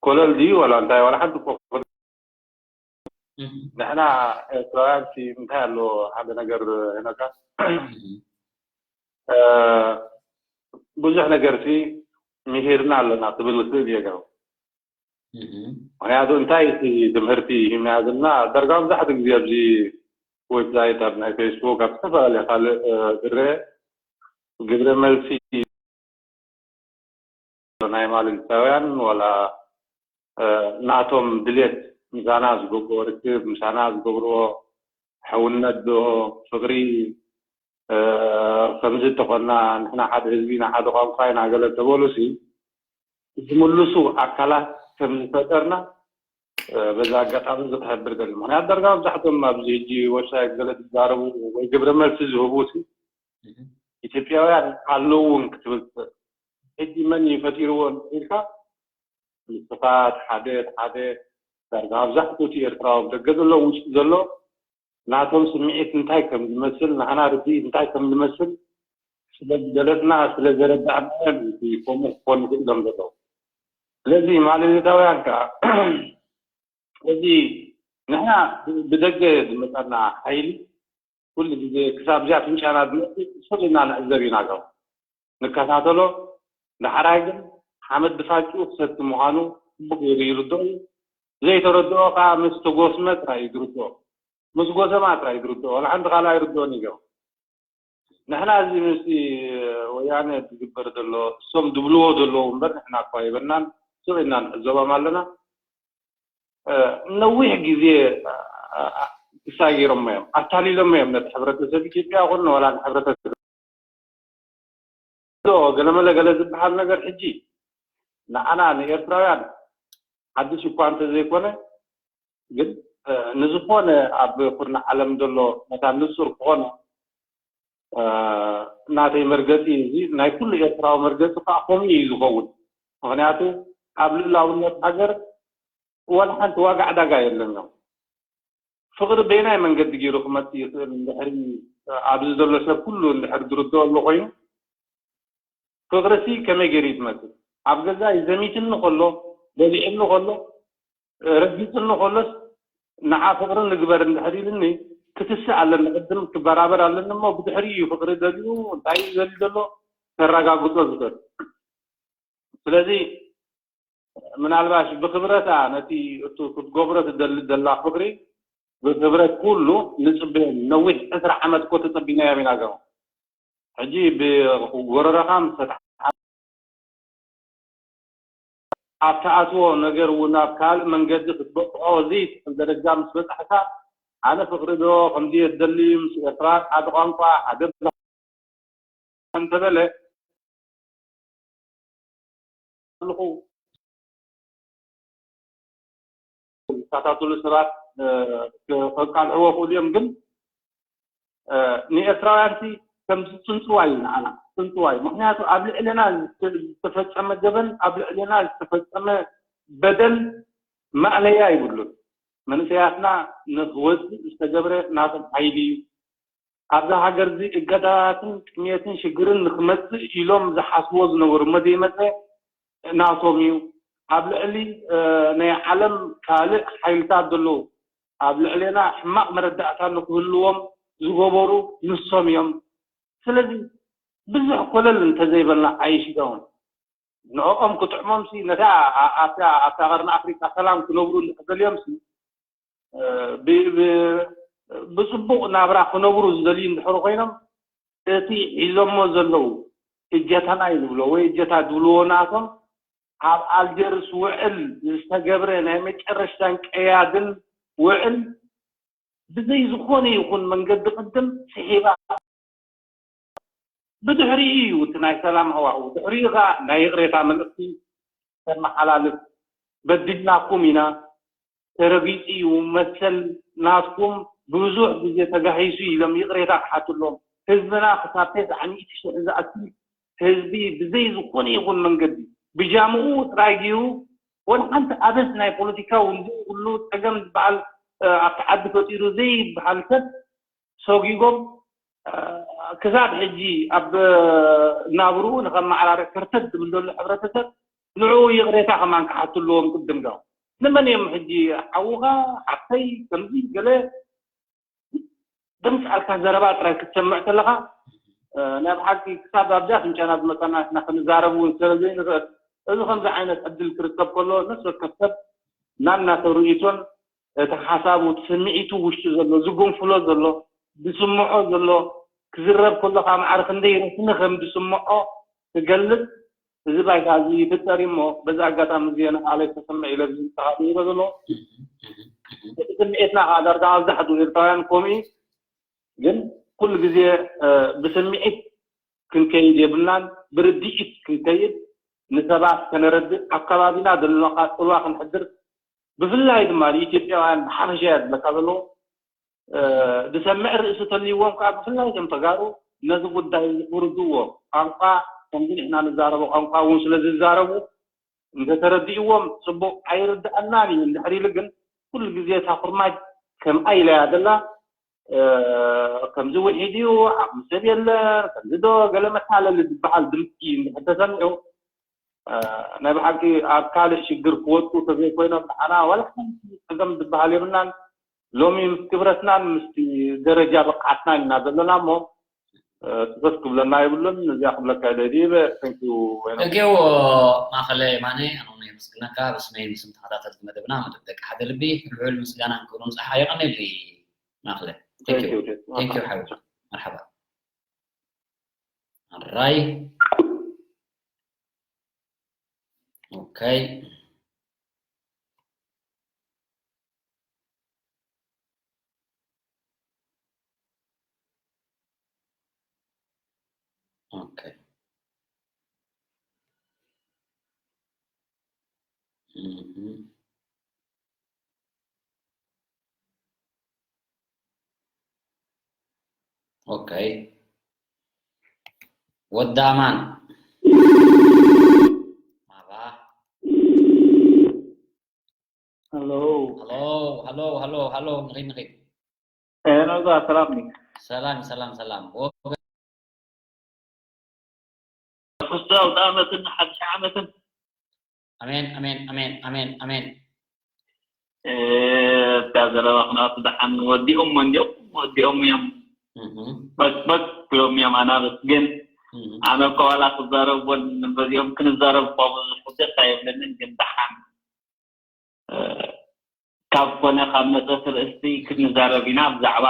ኮለል ድዩ ዋላ እንታይ ዋላ ሓንቲ እኮ እህ። ንሕና ኤርትራውያን ሲ እንታይ ኣሎ ሓደ ነገር ህነካ፣ እህ። እ፣ ብዙሕ ነገር ሲ ምሂርና ኣለና ክብል ክእል እየ ገሩ። እህ። ምኽንያቱ እንታይ እቲ ትምህርቲ ሂብና ዘለና ዳርጋ መብዛሕትኡ ግዜ ኣብዚ ዌብሳይት ኣብ ናይ ፌስቡክ ኣብ ዝተፈላለየ ካልእ፣ እ፣ ዝረአ ግብረ መልሲ ናይ ማለሊታውያን ዋላ፣ እ፣ ናቶም ድሌት ምሳና ዝገብርዎ ርክብ፣ ምሳና ዝገብርዎ ሕውነት ዶ ፍቕሪ፣ እ፣ ከምዚ እንተኾንና ንሕና ሓደ ህዝቢ ኢና፣ ሓደ ቋንቋ ኢና ገለ እንተበሉሲ ዝምልሱ ኣካላት ከም ዝፈጠርና፣ እ፣ በዚ ኣጋጣሚ እዚ ክሕብር ደሊ። ምኽንያቱ ዳርጋ መብዛሕትኦም ኣብዚ ሕጂ ዌብሳይት ገለ ዝዛረቡ ወይ ግብረ መልሲ ዝህቡ ሲ፣ እህ። ኢትዮጵያውያን ኣለዉ እውን ክትብል ትኽእል። ሕጂ መን እዩ ፈጢርዎ ኢልካ፣ ንስኻ እቲ ሓደ፣ እቲ ሓደ፣ ዳርጋ መብዛሕትኡ እቲ ኤርትራዊ ኣብ ደገ ዘሎ፣ ውሽጢ ዘሎ፣ ናቶም ስምዒት እንታይ ከም ዝመስል፣ ንዓና ርድኢት እንታይ ከም ዝመስል ስለ ዝገለጽና፣ ስለ ዘረዳእናዮም እዩ እቲ ከምኡ ክኾኑ ክእሎም ዘለዉ። ስለዚ ማለሊታውያን ከኣ፣ እዚ ንሕና ብ-፣ ብደገ ዝመጸና ሓይሊ ኩሉ ግዜ ክሳብ እዚኣ ኣፍንጫና ዝመጽእ ስቕ ኢልና ንዕዘብ ኢና ገሩ። ንከታተሎ። ዳሕራይ ግን ሓመድ ድፋጭኡ ክሰቲ ምዃኑ ጽቡቕ ገይሩ ይርድኦ እዩ። ዘይተረድኦ ከኣ ምስ ተጎስመ ጥራይ እዩ ዝርድኦ። ምስ ጎሰማ ጥራይ እዩ ዝርድኦ። ዋላ ሓንቲ ካልእ ኣይርድኦን እዩ ገሩ። ንሕና እዚ ምስቲ ወያነ ዝግበር ዘሎ፣ እሶም ዝብልዎ ዘለዉ እምበር ንሕና እኳ ኣይበልናን፣ ስቕ ኢልና ንዕዘቦም ኣለና። እ፣ ነዊሕ ግዜ፣ እ፣ ክሳጊሮሞ እዮም፣ ኣታሊሎሞ እዮም ነቲ ሕብረተሰብ ኢትዮጵያ ይኹን ዋላ ንሕብረተሰብ ዶ ገለመለ ገለ ዝበሃል ነገር ሕጂ ንዓና ንኤርትራውያን ሓድሽ እኳ እንተዘይኮነ፣ ግን፣ እ፣ ንዝኾነ ኣብ ኩርናዕ ዓለም ዘሎ መታን ንጹር ክኾነ፣ እ፣ ናተይ መርገጺ እዚ ናይ ኩሉ ኤርትራዊ መርገጺ ከኣ ከምኡ እዩ ዝኸውን። ምኽንያቱ ኣብ ልኡላውነት ሃገር ዋላ ሓንቲ ዋጋ ዕዳጋ የለን። ፍቕሪ በየናይ መንገዲ ገይሩ ክመጽእ ይኽእል? እንድሕሪ ኣብዚ ዘሎ ሰብ ኩሉ እንድሕሪ ዝርድኦ ኣሎ ኮይኑ፣ ፍቕርሲ ከመይ ገይሩ እዩ ዝመጽእ? ኣብ ገዛይ ዘሚትኒ ከሎ፣ በሊዕኒ ከሎ፣ ረጊጽኒ ከሎስ፣ ንዓ ፍቕሪ ንግበር እንድሕር ኢሉኒ፣ ክትስእ ኣለኒ፣ ቅድም ክበራበር ኣለኒ እሞ፣ ብድሕሪኡ እዩ ፍቕሪ ደልዩ፣ እንታይ እዩ ደልዩ ዘሎ፣ ከረጋግጾ ዝኽእል። ስለዚ፣ ምናልባሽ ብኽብረታ ነቲ እቱ ክትገብሮ ትደሊ ዘላ ፍቕሪ ብኽብረት ኩሉ ንጽበዮም። ነዊሕ ዕስራ ዓመት እኮ ተጸቢናዮም ኢና ገሩ። ሕጂ ብጎረረኻ ምስ ፈትሓ ኣብ ትኣትዎ ነገር እውን ኣብ ካልእ መንገዲ ክትበጽሖ ዘይትኽእል ደረጃ ምስ በጻሕካ፣ ኣነ ፍቕሪ ዶ ከምዚ እየ ዝደሊ፣ ምስ ኤርትራ ሓደ ቋንቋ፣ ሓደ ባህሊ እንተበለ ኣለኹ። ዝከታተሉ ሰባት ከቃልዕዎ ክእሉ እዮም። ግን ንኤርትራውያን ከምዚ ጽንጽዋይ እዩ ንዓና፣ ጽንጽዋይ። ምክንያቱ ኣብ ልዕለና ዝተፈጸመ ገበን፣ ኣብ ልዕለና ዝተፈጸመ በደል ማእለያ ይብሉን። መንእሰያትና ንክወጽእ ዝተገብረ ናቶም ሓይሊ እዩ። ኣብዛ ሃገር እዚ እገዳታትን ጥሜትን ሽግርን ንክመጽእ ኢሎም ዝሓስብዎ ዝነበሩ እሞ ዘይመጸ ናቶም እዩ። ኣብ ልዕሊ ናይ ዓለም ካልእ ሓይልታት ዘለዉ ኣብ ልዕሌና ሕማቕ መረዳእታ ንክህልዎም ዝገበሩ ንሶም እዮም። ስለዚ ብዙሕ ኮለል እንተዘይበልና ኣይሽገውን። ንዕኦም ክጥዕሞምሲ ነታ ኣብታ ኣብታ ቀርኒ ኣፍሪቃ ሰላም ክነብሩ እንድሕር ደልዮምሲ ብጽቡቕ ናብራ ክነብሩ ዝደልዩ እንድሕር ኮይኖም እቲ ሒዞሞ ዘለዉ እጀታና እዩ ንብሎ ወይ እጀታ ዝብልዎ ናቶም ኣብ ኣልጀርስ ውዕል ዝተገብረ ናይ መጨረሽታን ቀያድን ውዕል ብዘይ ዝኾነ ይኹን መንገዲ ቅድም ስሒባ ብድሕሪኡ እዩ እቲ ናይ ሰላም ሃዋህው። ድሕሪኡ ኸዓ ናይ ይቕሬታ መልእኽቲ ተመሓላልፍ። በዲልናኩም ኢና፣ ተረጊጹ እዩ፣ መሰል ናትኩም ብዙሕ ግዜ ተጋሂሱ ኢሎም ይቕሬታ ክሓቱ ኣለዎም። ህዝብና ክሳብ ተስዓን ሚእቲ ሽሕ ዝኣክል ህዝቢ ብዘይ ዝኾነ ይኹን መንገዲ ብጃምኡ ጥራይ ገይሩ ወላ ሓንቲ ኣበስ ናይ ፖለቲካ ውልዲ ይብሉ ጸገም ዝበሃል ኣብቲ ዓዲ ፈጢሩ ዘይበሃል ሰብ ሰጒጎም ክሳብ ሕጂ ኣብ ናብርኡ ንኸመዓራረ ከርተት ዝብል ዘሎ ሕብረተሰብ ንዕኡ ይቕሬታ ከማን ክሓቱ ኣለዎም ቅድም ዶ ንመን እዮም ሕጂ ሓውኻ ሓፍተይ ከምዚ ገለ ደምስ ኣልካ ዘረባ ጥራይ ክትሰምዕ ከለኻ ናይ ብሓቂ ክሳብ ኣብዛ ኣፍንጫና ዝመፀና ንሕና ክንዛረብ እውን ስለ ዘይንኽእል እዚ ከምዚ ዓይነት ዕድል ክርከብ ከሎ ነፍሲ ወከፍ ሰብ ናናተ ርእይቶን እቲ ሓሳቡ እቲ ስምዒቱ ውሽጡ ዘሎ ዝጉንፍሎ ዘሎ ዝስምዖ ዘሎ ክዝረብ ከሎ ካብ ማዕረ ክንደይ ረስኒ ከም ዝስምዖ ክገልፅ እዚ ባይታ እዚ ይፍጠር እዩ እሞ በዚ ኣጋጣሚ እዚ ንባዕለይ ተሰምዕ ኢለ ዝምልከኻ ዝህቦ ዘሎ እቲ ስምዒትና ከዓ ዳርጋ መብዛሕትኡ ኤርትራውያን ከምኡ እዩ ግን ኩሉ ግዜ ብስምዒት ክንከይድ የብልናን ብርድኢት ክንከይድ ንሰባት ከነረድእ ኣብ ከባቢና ዘለና ከዓ ፅልዋ ክንሕድር ብፍላይ ድማ ንኢትዮጵያውያን ብሓፈሻ እያ ዝብለካ ዘለዎ ዝሰምዕ ርእሲ ተልይዎም ከዓ ብፍላይ እቶም ተጋሩ ነዚ ጉዳይ እዚ ክርድእዎ ቋንቋ ከምዚ ንሕና ንዛረቦ ቋንቋ እውን ስለ ዝዛረቡ እንተተረዲእዎም ፅቡቅ ኣይርድኣናን እዩ እንድሕር ኢሉ ግን ኩሉ ግዜ እታ ኩርማጅ ከምኣ ኢላ እያ ዘላ ከምዚ ውሒድ እዩ ዓቕሚ ሰብ የለን ከምዚ ዶ ገለ መታለሊ ዝበሃል ድምፂ እንድሕር ተሰሚዑ ናይ ብሓቂ ኣብ ካልእ ሽግር ክወድቁ ተዘይኮይኖም ንዓና ዋላ ሓንቲ ፀገም ዝበሃል የብልናን ሎሚ ምስ ክብረትናን ምስቲ ደረጃ ብቕዓትናን ኢና ዘለና እሞ ትፈት ክብለና የብሉን እዚኣ ክብለካ ኢለ ድበ ተንኪዩ ወይነ ተንኪዩ ማእኸለ የማነ ኣነ እውን የመስግነካ ብስመይ ምስም ተኸታተልቲ መደብና መደብ ደቂ ሓደ ልቢ ልዑል ምስጋናን ክብሩን ፀሓ የቐንየልይ ማእኸለ ተንኪዩ ሓቢር መርሓባ ኣራይ ኦከይ ኦከይ ኦከይ ወዳማን ማባ ሄሎ ሄሎ ሄሎ ሄሎ ንኺድ ንኺድ ሄሎ ሰላም ሰላም ሰላም ሰላም ክርስታዊ ዓመትን ሓድሽ ዓመትን ኣሜን ኣሜን ኣሜን ኣሜን ኣሜን እታ ዘረባ ክናቱ ደሓን ወዲኦም እንዲኦም ወዲኦም እዮም በስበስ ክሎም እዮም ኣናብስ ግን ኣነ እኮ ዋላ ክዛረብ እውን በዚኦም ክንዛረብ እኳ ብዙሕ ደስ ኣይብለንን ግን ደሓን ካብ ኮነ ካብ መፀ ትርእስቲ ክንዛረብ ኢና ብዛዕባ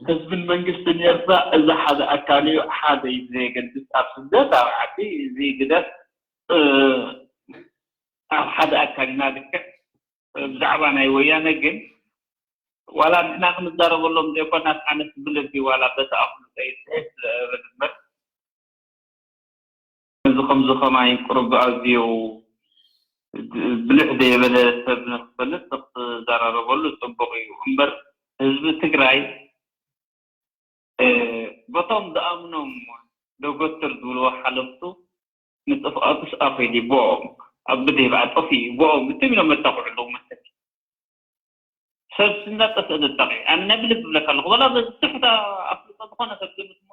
ህዝብን መንግስትን ኤርትራ እዚ ሓደ ኣካል እዩ ሓደ እዩ ዘየገድስ ኣብ ስደት ኣብ ዓዲ እዚ ግደፍ ኣብ ሓደ ኣካል ኢና ልክዕ ብዛዕባ ናይ ወያነ ግን ዋላ ንሕና ክንዛረበሎም ዘይኮናስ ኣነስ ብልቢ ዋላ በቲ ኣኽሉ ከይትሕት ዝብል እምበር እዚ ከምዚ ከማይ ቁሩብ ኣዝዩ ብልሕ ደይበለ ሰብ ንክፈልጥ ንዘራረበሉ ጽቡቕ እዩ እምበር፣ ህዝቢ ትግራይ፣ እ፣ በቶም ዝኣምኖም ዶጎትር ዝብልዎ ሓለፍቱ ንጥፍኣቱስ ኣኺሉ እዩ፣ ብኦም ኣብ ብደይብ ኣጠፊኡ እዩ፣ ብኦም እትም ኢሎም መጣቕዑ ኣለዉ መሰለኝ። ሰብ እንዳጠፍአ ዘጣቕዕ። ኣነ ናይ ብልቢ እብለካ ኣለኹ። ዋላ በዚ ትሕት ኣፍልጦ ዝኾነ ሰብ ዝምት እሞ፣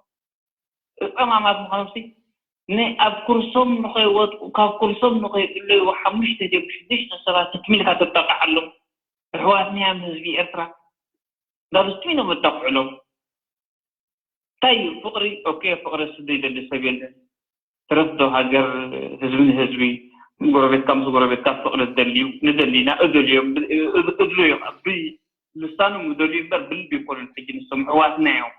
ጸማማት ምዃኖምሲ፣ ን-፣ ኣብ ኩርሶም ንኸይወድቁ፣ ካብ ኩርሶም ንኸይጥለዩ፣ ሓሙሽተ ድዮም ሽዱሽተ ሰባት ትም ኢልካ ተጣቕዓሎም። ኣሕዋትና እዮም ህዝቢ ኤርትራ። እንዳበሉ ትም ኢሎም መጣቕዑ ኣለዉ። እንታይ እዩ ፍቕሪ? ኦኬ፣ ፍቕሪ እሱ ዘይደሊ ሰብ የለን። ትረፍ ዶ ሃገር፣ ህዝቢ ንህዝቢ፣ ጎረቤትካ ምስ ጎረቤትካ ፍቕሪ ዝደሊ እዩ። ንደሊ ኢና፣ እደልዮም፣ ብ-፣ እ-፣ እድሉ እዩ። ብ-፣ ልሳኖም ይደልዩ እምበር ብልቢ ኣይኮኑን። ሕጂ ንሶም ኣሕዋትና እዮም።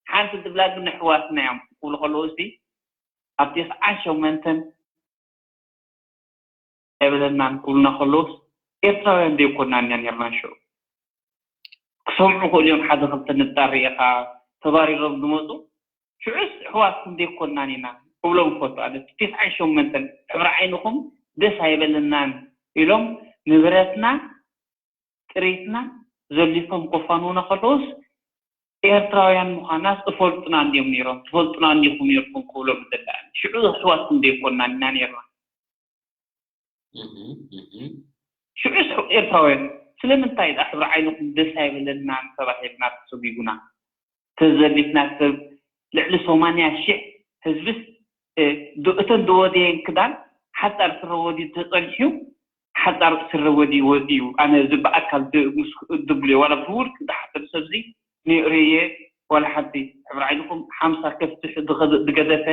ሓንቲ ትብላ ግን ኣሕዋትና እዮም ክብሉ ከለዉ፣ እስቲ ኣብ ተስዓን ሸሞንተን ኣይበለናን ክብሉና ከለዉስ፣ ኤርትራውያን ዘይኮናን ኢና ኔርና ሽዑ። ክሰምዑ ክእሉ እዮም፣ ሓደ ክልተ ንጣር ርኢኻ ተባሪሮም ዝመጹ። ሽዑስ ኣሕዋትኩም ዘይኮናን ኢና ክብሎም እፈቱ። ኣነ ተስዓን ሸሞንተን ሕብሪ ዓይንኹም ደስ ኣይበለናን ኢሎም ንብረትና ጥሪትና ዘሊፎም ከፋንዉና ከለዉስ፣ ኤርትራውያን ምዃናስ እፈልጡና እንድዮም ነይሮም፣ ትፈልጡና እንዲኹም ነይርኩም ክብሎም ይደሊ ኣነ። ሽዑ ኣሕዋትኩም ዘይኮናን ኢና ነይርና። እህ፣ እህ። ሽዑስ ኤርትራውያን ስለምንታይ ደኣ ሕብሪ ዓይንኹም ደስ ኣይበለናን ተባሂልና ተሰጒጉና? ተዘሊፍና ሰብ ልዕሊ ሰማንያ ሽሕ ህዝብስ፣ እ፣ ዶ-፣ እተን ዝወደየን ክዳን ሓጻር ስረ ወዲ ተጸኒሑ፣ ሓጻር ስረ ወዲ ወዲዩ። ኣነ እዚ ብኣካል ድ-፣ ምስ ድብልዮ ዋላ ብውልቂ ዝሓተሉ ሰብዚ ንርእየ ዋላ ሓንቲ። ሕብሪ ዓይንኹም ሓምሳ ከፍቲ ዝኸ-፣ ዝገደፈ፣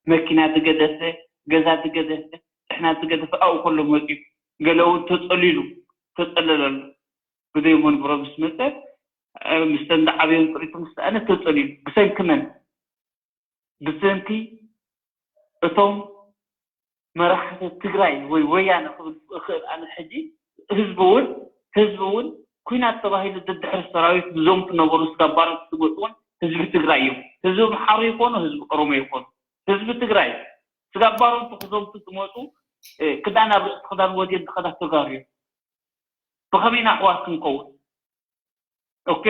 መኪና ዝገደፈ፣ ገዛ ዝገደፈ፣ ድሕና ዝገደፈ ኣብኡ ከሎ መጺኡ። ገለ እውን ተጸሊሉ፣ ተጸለለሉ። ብዘይ መንብሮ ምስ መጸ፣ እ፣ ምስተን ዝዓበየን ጥሪቱ ምስ ሰኣነ ተጸሊሉ። ብሰንኪ መን? ብሰንኪ እቶም መራሕቲ ትግራይ ወይ ወያነ ክብል እኽእል ኣነ። ሕጂ ህዝቢ እውን፣ ህዝቢ እውን ኲናት ተባሂሉ ደድሕሪ ሰራዊት ዝዘምቱ ነበሩ፣ ስጋብ ባሮት ዝመጹ እውን ህዝቢ ትግራይ እዮም። ህዝቢ ምሓሩ ይኾኑ፣ ህዝቢ ኦሮሞ ይኾኑ። ህዝቢ ትግራይ ስጋብ ባሮቱ ክዘምቱ ዝመጹ፣ እ፣ ክዳን ኣብ ርእሲ ክዳን ወድየን ዝኸዳ ተጋሩ እዮም። ብኸመይ ኢና ኣሕዋት ክንከውን? ኦኬ፣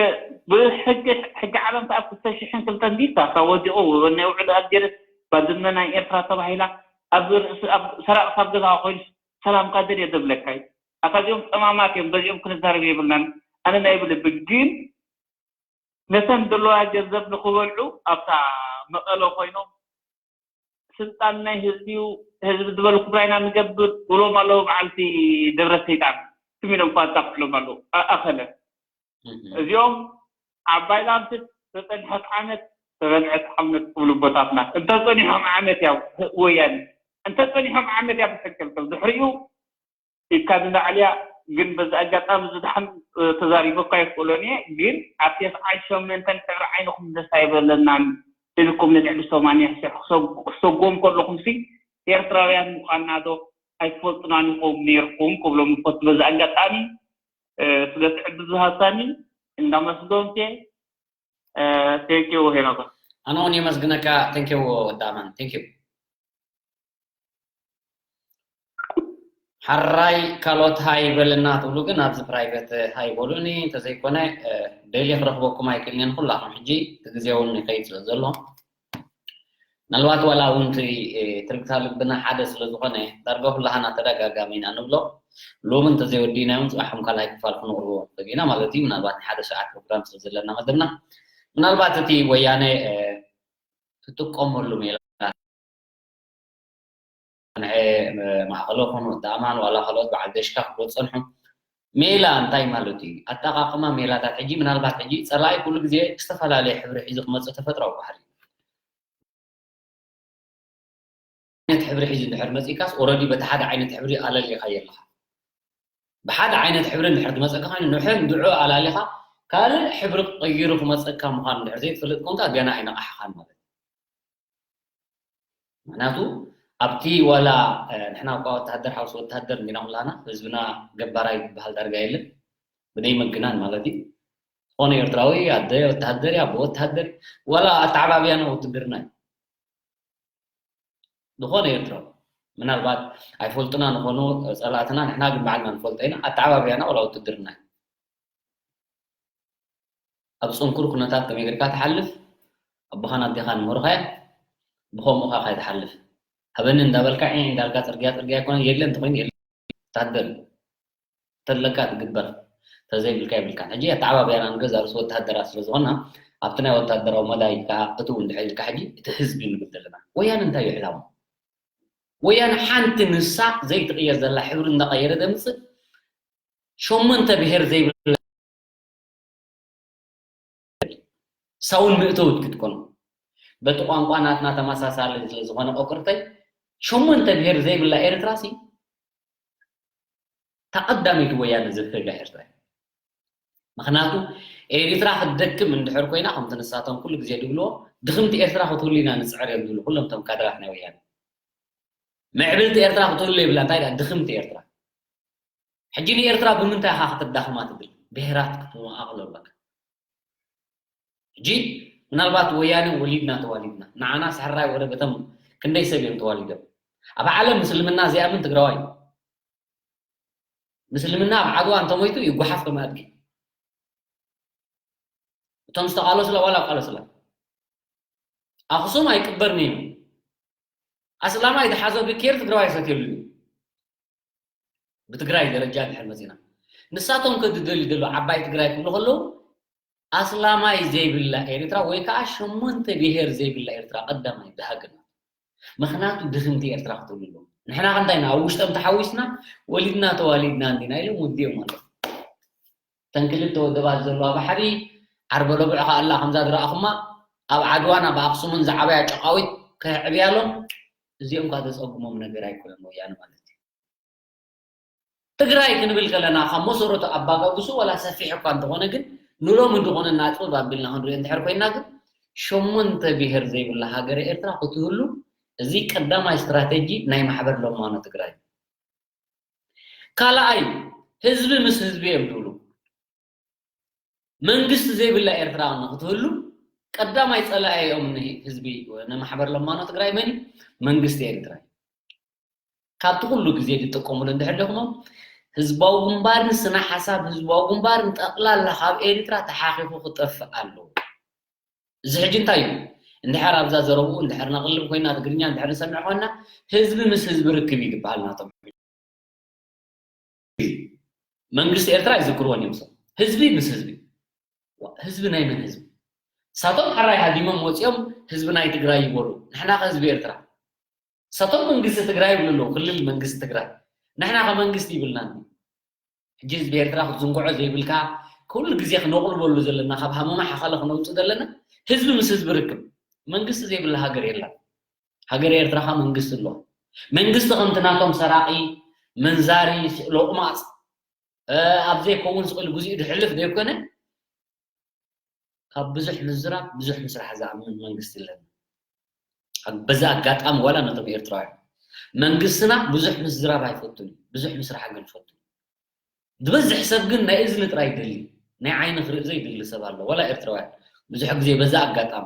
ብሕጊ፣ ሕጊ ዓለም ከኣ ክልተ ሽሕን ክልተን ዲታ ካብ ወዲቑ ናይ ውዕል ኣልጀርስ ባድመ ናይ ኤርትራ ተባሂላ ኣብ ርእሲ፣ ኣብ ሰራቕ ካብ ገዛኻ ኮይኑ ሰላምካ ደልየ ዘብለካ እዩ። ኣታ እዚኦም ጸማማት እዮም፣ በዚኦም ክንዛረብ የብልናን። ኣነ ናይ ብልቢ ግን ነተን ዘለዋ ገንዘብ ንኽበልዑ ኣብታ መቐለ ኮይኖም ስልጣን ናይ ህዝቢ እዩ፣ ህዝቢ ዝበልኩ ጥራይ ኢና ንገብር ብሎም ኣለዉ። በዓልቲ ደብረ ሰይጣን ስም ኢሎም እኳ ኣጣቕዕሎም ኣለዉ። ኣ-፣ ኣኸለ። እዚኦም ዓባይ ላምትት ተጸንሐት ዓመት፣ ተበልዐት ዓመት ክብሉ ቦታትና። እንተጸኒሖም ዓመት ያው ወያኔ። እንተጸኒሖም ዓመት እያ ብትክክል። ድሕሪኡ ኢልካ ንላዕሊ እያ። ግን በዚ ኣጋጣሚ እዚ ደሓን፣ እ፣ ተዛሪበካ ኣይክእሎን እየ። ግን ኣብ ተስዓን ሸሞንተን ሕብሪ ዓይንኹም ደስ ኣይበለናን ኢልኩም ንልዕሊ ሰማንያ ሽሕ ክሰግ-፣ ክሰጎም ከለኹም ሲ ኤርትራውያን ምዃንና ዶ ኣይትፈልጡናን ኢኹም ነይርኩም ክብሎም ይፈቱ። በዚ ኣጋጣሚ፣ እ፣ ስለ ትዕድል ዝሃብካኒ እንዳመስገንኩ እየ። እ፣ ቴንኪው ሄኖክ። ኣነ እውን የመስግነካ። ቴንኪው ወዲ ኣማን። ቴንኪው። ሓራይ ካልኦት ሃይ በልና ትብሉ ግን ኣብዚ ፕራይቬት ሃይ በሉኒ። እንተዘይኮነ፣ እ፣ ዴሊ ክረኽበኩም ኣይክእልን እየ ንኩላኹም። ሕጂ እቲ ግዜ እውን ይኸይድ ስለ ዘሎ፣ ምናልባት ዋላ እውን እቲ፣ እ፣ ትርግታ ልብና ሓደ ስለ ዝኾነ ዳርጋ ኩላህና ተደጋጋሚ ኢና ንብሎ። ሎሚ እንተዘይወዲእናዮ እውን ጽባሕ ከም ካልኣይ ክፋል ክንቕርቦ ንኽእል ኢና ማለት እዩ። ምናልባት ናይ ሓደ ሰዓት ፕሮግራም ስለ ዘለና መደብና፣ ምናልባት እቲ ወያነ፣ እ፣ ትጥቀመሉ ሜላ ንዐ ማእኸሎ ኮኑ ወዲ ኣማን ዋላ ካልኦት በዓል ደሽካ ክብሎ ዝጸንሑ ሜላ እንታይ ማለት እዩ? ኣጠቓቕማ ሜላታት። ሕጂ ምናልባት ሕጂ ጸላኢ ኩሉ ግዜ ዝተፈላለየ ሕብሪ ሒዙ ክመጽእ ተፈጥራዊ ባህሪ እዩ። ዓይነት ሕብሪ ሒዙ እንድሕር መጺእካስ ኦረዲ በቲ ሓደ ዓይነት ሕብሪ ኣለሊኻዮ ኣለኻ። ብሓደ ዓይነት ሕብሪ እንድሕር ዝመጸካ ኮይኑ ንሕን ድዑ ኣላሊኻ ካልእ ሕብሪ ቀይሩ ክመጸካ ምዃኑ እንድሕር ዘይትፈልጥ ኮንካ ገና ኣይነቓሕኻን ማለት እዩ። ምኽንያቱ ኣብቲ ዋላ፣ እ፣ ንሕና እኳ ወተሃደር ሓውሲ ወተሃደር እንዲና ኩላና፣ ህዝብና ገባራይ ዝበሃል ዳርጋ የለን። ብደይ ምግናን ማለት እዩ። ዝኾነ ኤርትራዊ ኣደ ወተሃደር እዩ፣ ኣቦ ወተሃደር እዩ። ዋላ ኣተዓባብያና ውትድርና እዩ። ዝኾነ ኤርትራዊ ምናልባት ኣይፈልጡና ንኾኑ ጸላእትና፣ ንሕና ግን ባዕልና ንፈልጦ ኢና። ኣተዓባብያና ዋላ ውትድርና እዩ። ኣብ ጽንኩር ኩነታት ከመይ ጌርካ ትሓልፍ? ኣቦኻን ኣዴኻን ምሁርኻ እዮም። ብኸምኡ ኸኣ ከይትሓልፍ። ሃበኒ እንዳበልካ ዒዕ እንዳልካ ጽርግያ ጽርግያ ኣይኮነን፣ የለ እንተኾይኑ የለ። ወታደር ተለካ ትግበር፣ ተዘይብልካ የብልካን። ሕጂ ኣተዓባብያና ንገዛ ርእሲ ወታደራት ስለ ዝኾና ኣብቲ ናይ ወታደራዊ መዳይ ከኣ እትው እንድሕር ኢልካ ሕጂ እቲ ህዝቢ ንብል ዘለና። ወያነ እንታይ እዩ ዕላማ? ወያነ ሓንቲ ንሳ ዘይትቕየር ዘላ ሕብሪ እንዳቐየረ ደምጽእ ሸሞንተ ብሄር ዘይብላ ሳውን ምእተውት ክትኮኑ በቲ ቋንቋ ናትና ተመሳሳሊ ስለ ዝኾነ ቆቅርተይ ሸሞንተ ብሄር ዘይብላ ኤርትራ ሲ ተቐዳሚት ወያነ ዝፍጋ ኤርትራ እዩ። ምክንያቱ ኤርትራ ክትደክም እንድሕር ኮይና ከምቲ ንሳቶም ኩሉ ግዜ ድብልዎ ድኽምቲ ኤርትራ ክትህሉ ኢና ንፅዕር እዮም ዝብሉ ኩሎም እቶም ካድራት ናይ ወያነ። ምዕብልቲ ኤርትራ ክትህሉ የብላ እንታይ ድኣ ድኽምቲ ኤርትራ። ሕጂ ንኤርትራ ብምንታይ ኢኻ ከተዳኽማ ትብል? ብሄራት ክትመቓቕሎ ኣለካ። ሕጂ ምናልባት ወያነ ወሊድና ተዋሊድና ንዓና ሳሕራይ ወረ በቶም ክንደይ ሰብ እዮም ተዋሊዶም። ኣብ ዓለም ምስልምና ዘይኣምን ትግራዋይ እዩ። ምስልምና ኣብ ዓድዋ እንተሞይቱ ይጓሓፍ ከም ኣድጊ። እቶም ዝተቓለሱላ ዋላ ኣብ ቃለሱላ ኣኽሱም ኣይቅበርን እዩ። ኣስላማይ ዝሓዞ ብኬር ትግራዋይ ኣይሰትየሉን እዩ። ብትግራይ ደረጃ ድሕር መፂና ንሳቶም ከድደልዩ ደሎ ዓባይ ትግራይ ክብሉ ከለዉ ኣስላማይ ዘይብላ ኤርትራ ወይ ከዓ ሸሞንተ ብሄር ዘይብላ ኤርትራ ቀዳማይ ብሃገርና። ምክንያቱ ድኽምቲ ኤርትራ ክትብሉ ኣለዎ። ንሕና ክንታይ ኢና ኣብ ውሽጦም ተሓዊስና ወሊድና ተዋሊድና እንዲና ኢሎም ውዲኦም ኣለዉ። እተን ክልተ ወደባት ዘለዋ ባሕሪ ዓርበ ረቡዕ ከኣላ ከምዛ ዝረኣኹማ ኣብ ዓድዋን ኣብ ኣኽሱምን ዝዓበያ ጨቃዊት ከየዕብያሎም እዚኦም ከዓ ዘፀጉሞም ነገር ኣይኮነን ወያነ ማለት እዩ። ትግራይ ክንብል ከለና ካብ መሰረቱ ኣባጋግሱ ዋላ ሰፊሕ እኳ እንተኾነ ግን ንሎም እንድኾነ ናፅብ ኣቢልና ክንሪኦ እንድሕር ኮይና ግን ሸሞንተ ብሄር ዘይብላ ሃገረ ኤርትራ ክትህሉ እዚ ቀዳማይ ስትራቴጂ ናይ ማሕበር ለማኖ ትግራይ። ካልኣይ ህዝቢ ምስ ህዝቢ እዮም ዝብሉ። መንግስቲ ዘይብላ ኤርትራ ንክትህሉ ቀዳማይ ፀላኢኦም ንህዝቢ ንማሕበር ለማኖ ትግራይ መን እዩ? መንግስቲ ኤርትራ እዩ። ካብቲ ኩሉ ግዜ ዝጥቀሙሉ እንድሕር ደኹሞም ህዝባዊ ግንባርን ስነ ሓሳብ ህዝባዊ ግንባርን ጠቕላላ ካብ ኤርትራ ተሓኺኹ ክጠፍእ ኣለዎ። እዚ ሕጂ እንታይ እዩ? እንድሕር ኣብዛ ዘረብኡ እንድሕር ነቕልብ ኮይና ትግርኛ እንድሕር ንሰምዕ ኮይና ህዝቢ ምስ ህዝቢ ርክብ እዩ ዝበሃል ናቶም። መንግስቲ ኤርትራ ኣይዝክርዎን እዮም ሰብ ህዝቢ ምስ ህዝቢ ህዝቢ ናይ መን ህዝቢ? እሳቶም ሕራይ ሃዲሞም ወፂኦም ህዝቢ ናይ ትግራይ ይበሉ። ንሕና ከ ህዝቢ ኤርትራ እሳቶም መንግስቲ ትግራይ ይብሉ ኣለዉ ክልል መንግስቲ ትግራይ ንሕና ከ መንግስቲ ይብልና። ሕጂ ህዝቢ ኤርትራ ክትዝንግዖ ዘይብልካ ኩሉ ግዜ ክነቕልበሉ ዘለና ካብ ሃመማ ሓኻለ ክነውፅእ ዘለና ህዝቢ ምስ ህዝቢ ርክብ መንግስቲ ዘይብላ ሃገር የላን። ሃገር ኤርትራ ከ መንግስቲ ኣለዋ። መንግስቲ ከምቲ ናቶም ሰራቒ መንዛሪ ሎቕማፅ ኣብ ዘይከውን ስቕ ኢሉ ግዚኡ ድሕልፍ ዘይኮነ ካብ ብዙሕ ምዝራብ ብዙሕ ምስራሕ ዝኣምን መንግስቲ ኣለና። በዚ ኣጋጣሚ ዋላ ነቶም ኤርትራውያን መንግስትና ብዙሕ ምዝራብ ኣይፈቱን እዩ፣ ብዙሕ ምስራሕ ግን ይፈቱ። ዝበዝሕ ሰብ ግን ናይ እዝኒ ጥራይ ይደሊ፣ ናይ ዓይኒ ክርኢ ዘይደሊ ሰብ ኣሎ። ዋላ ኤርትራውያን ብዙሕ ግዜ በዚ ኣጋጣሚ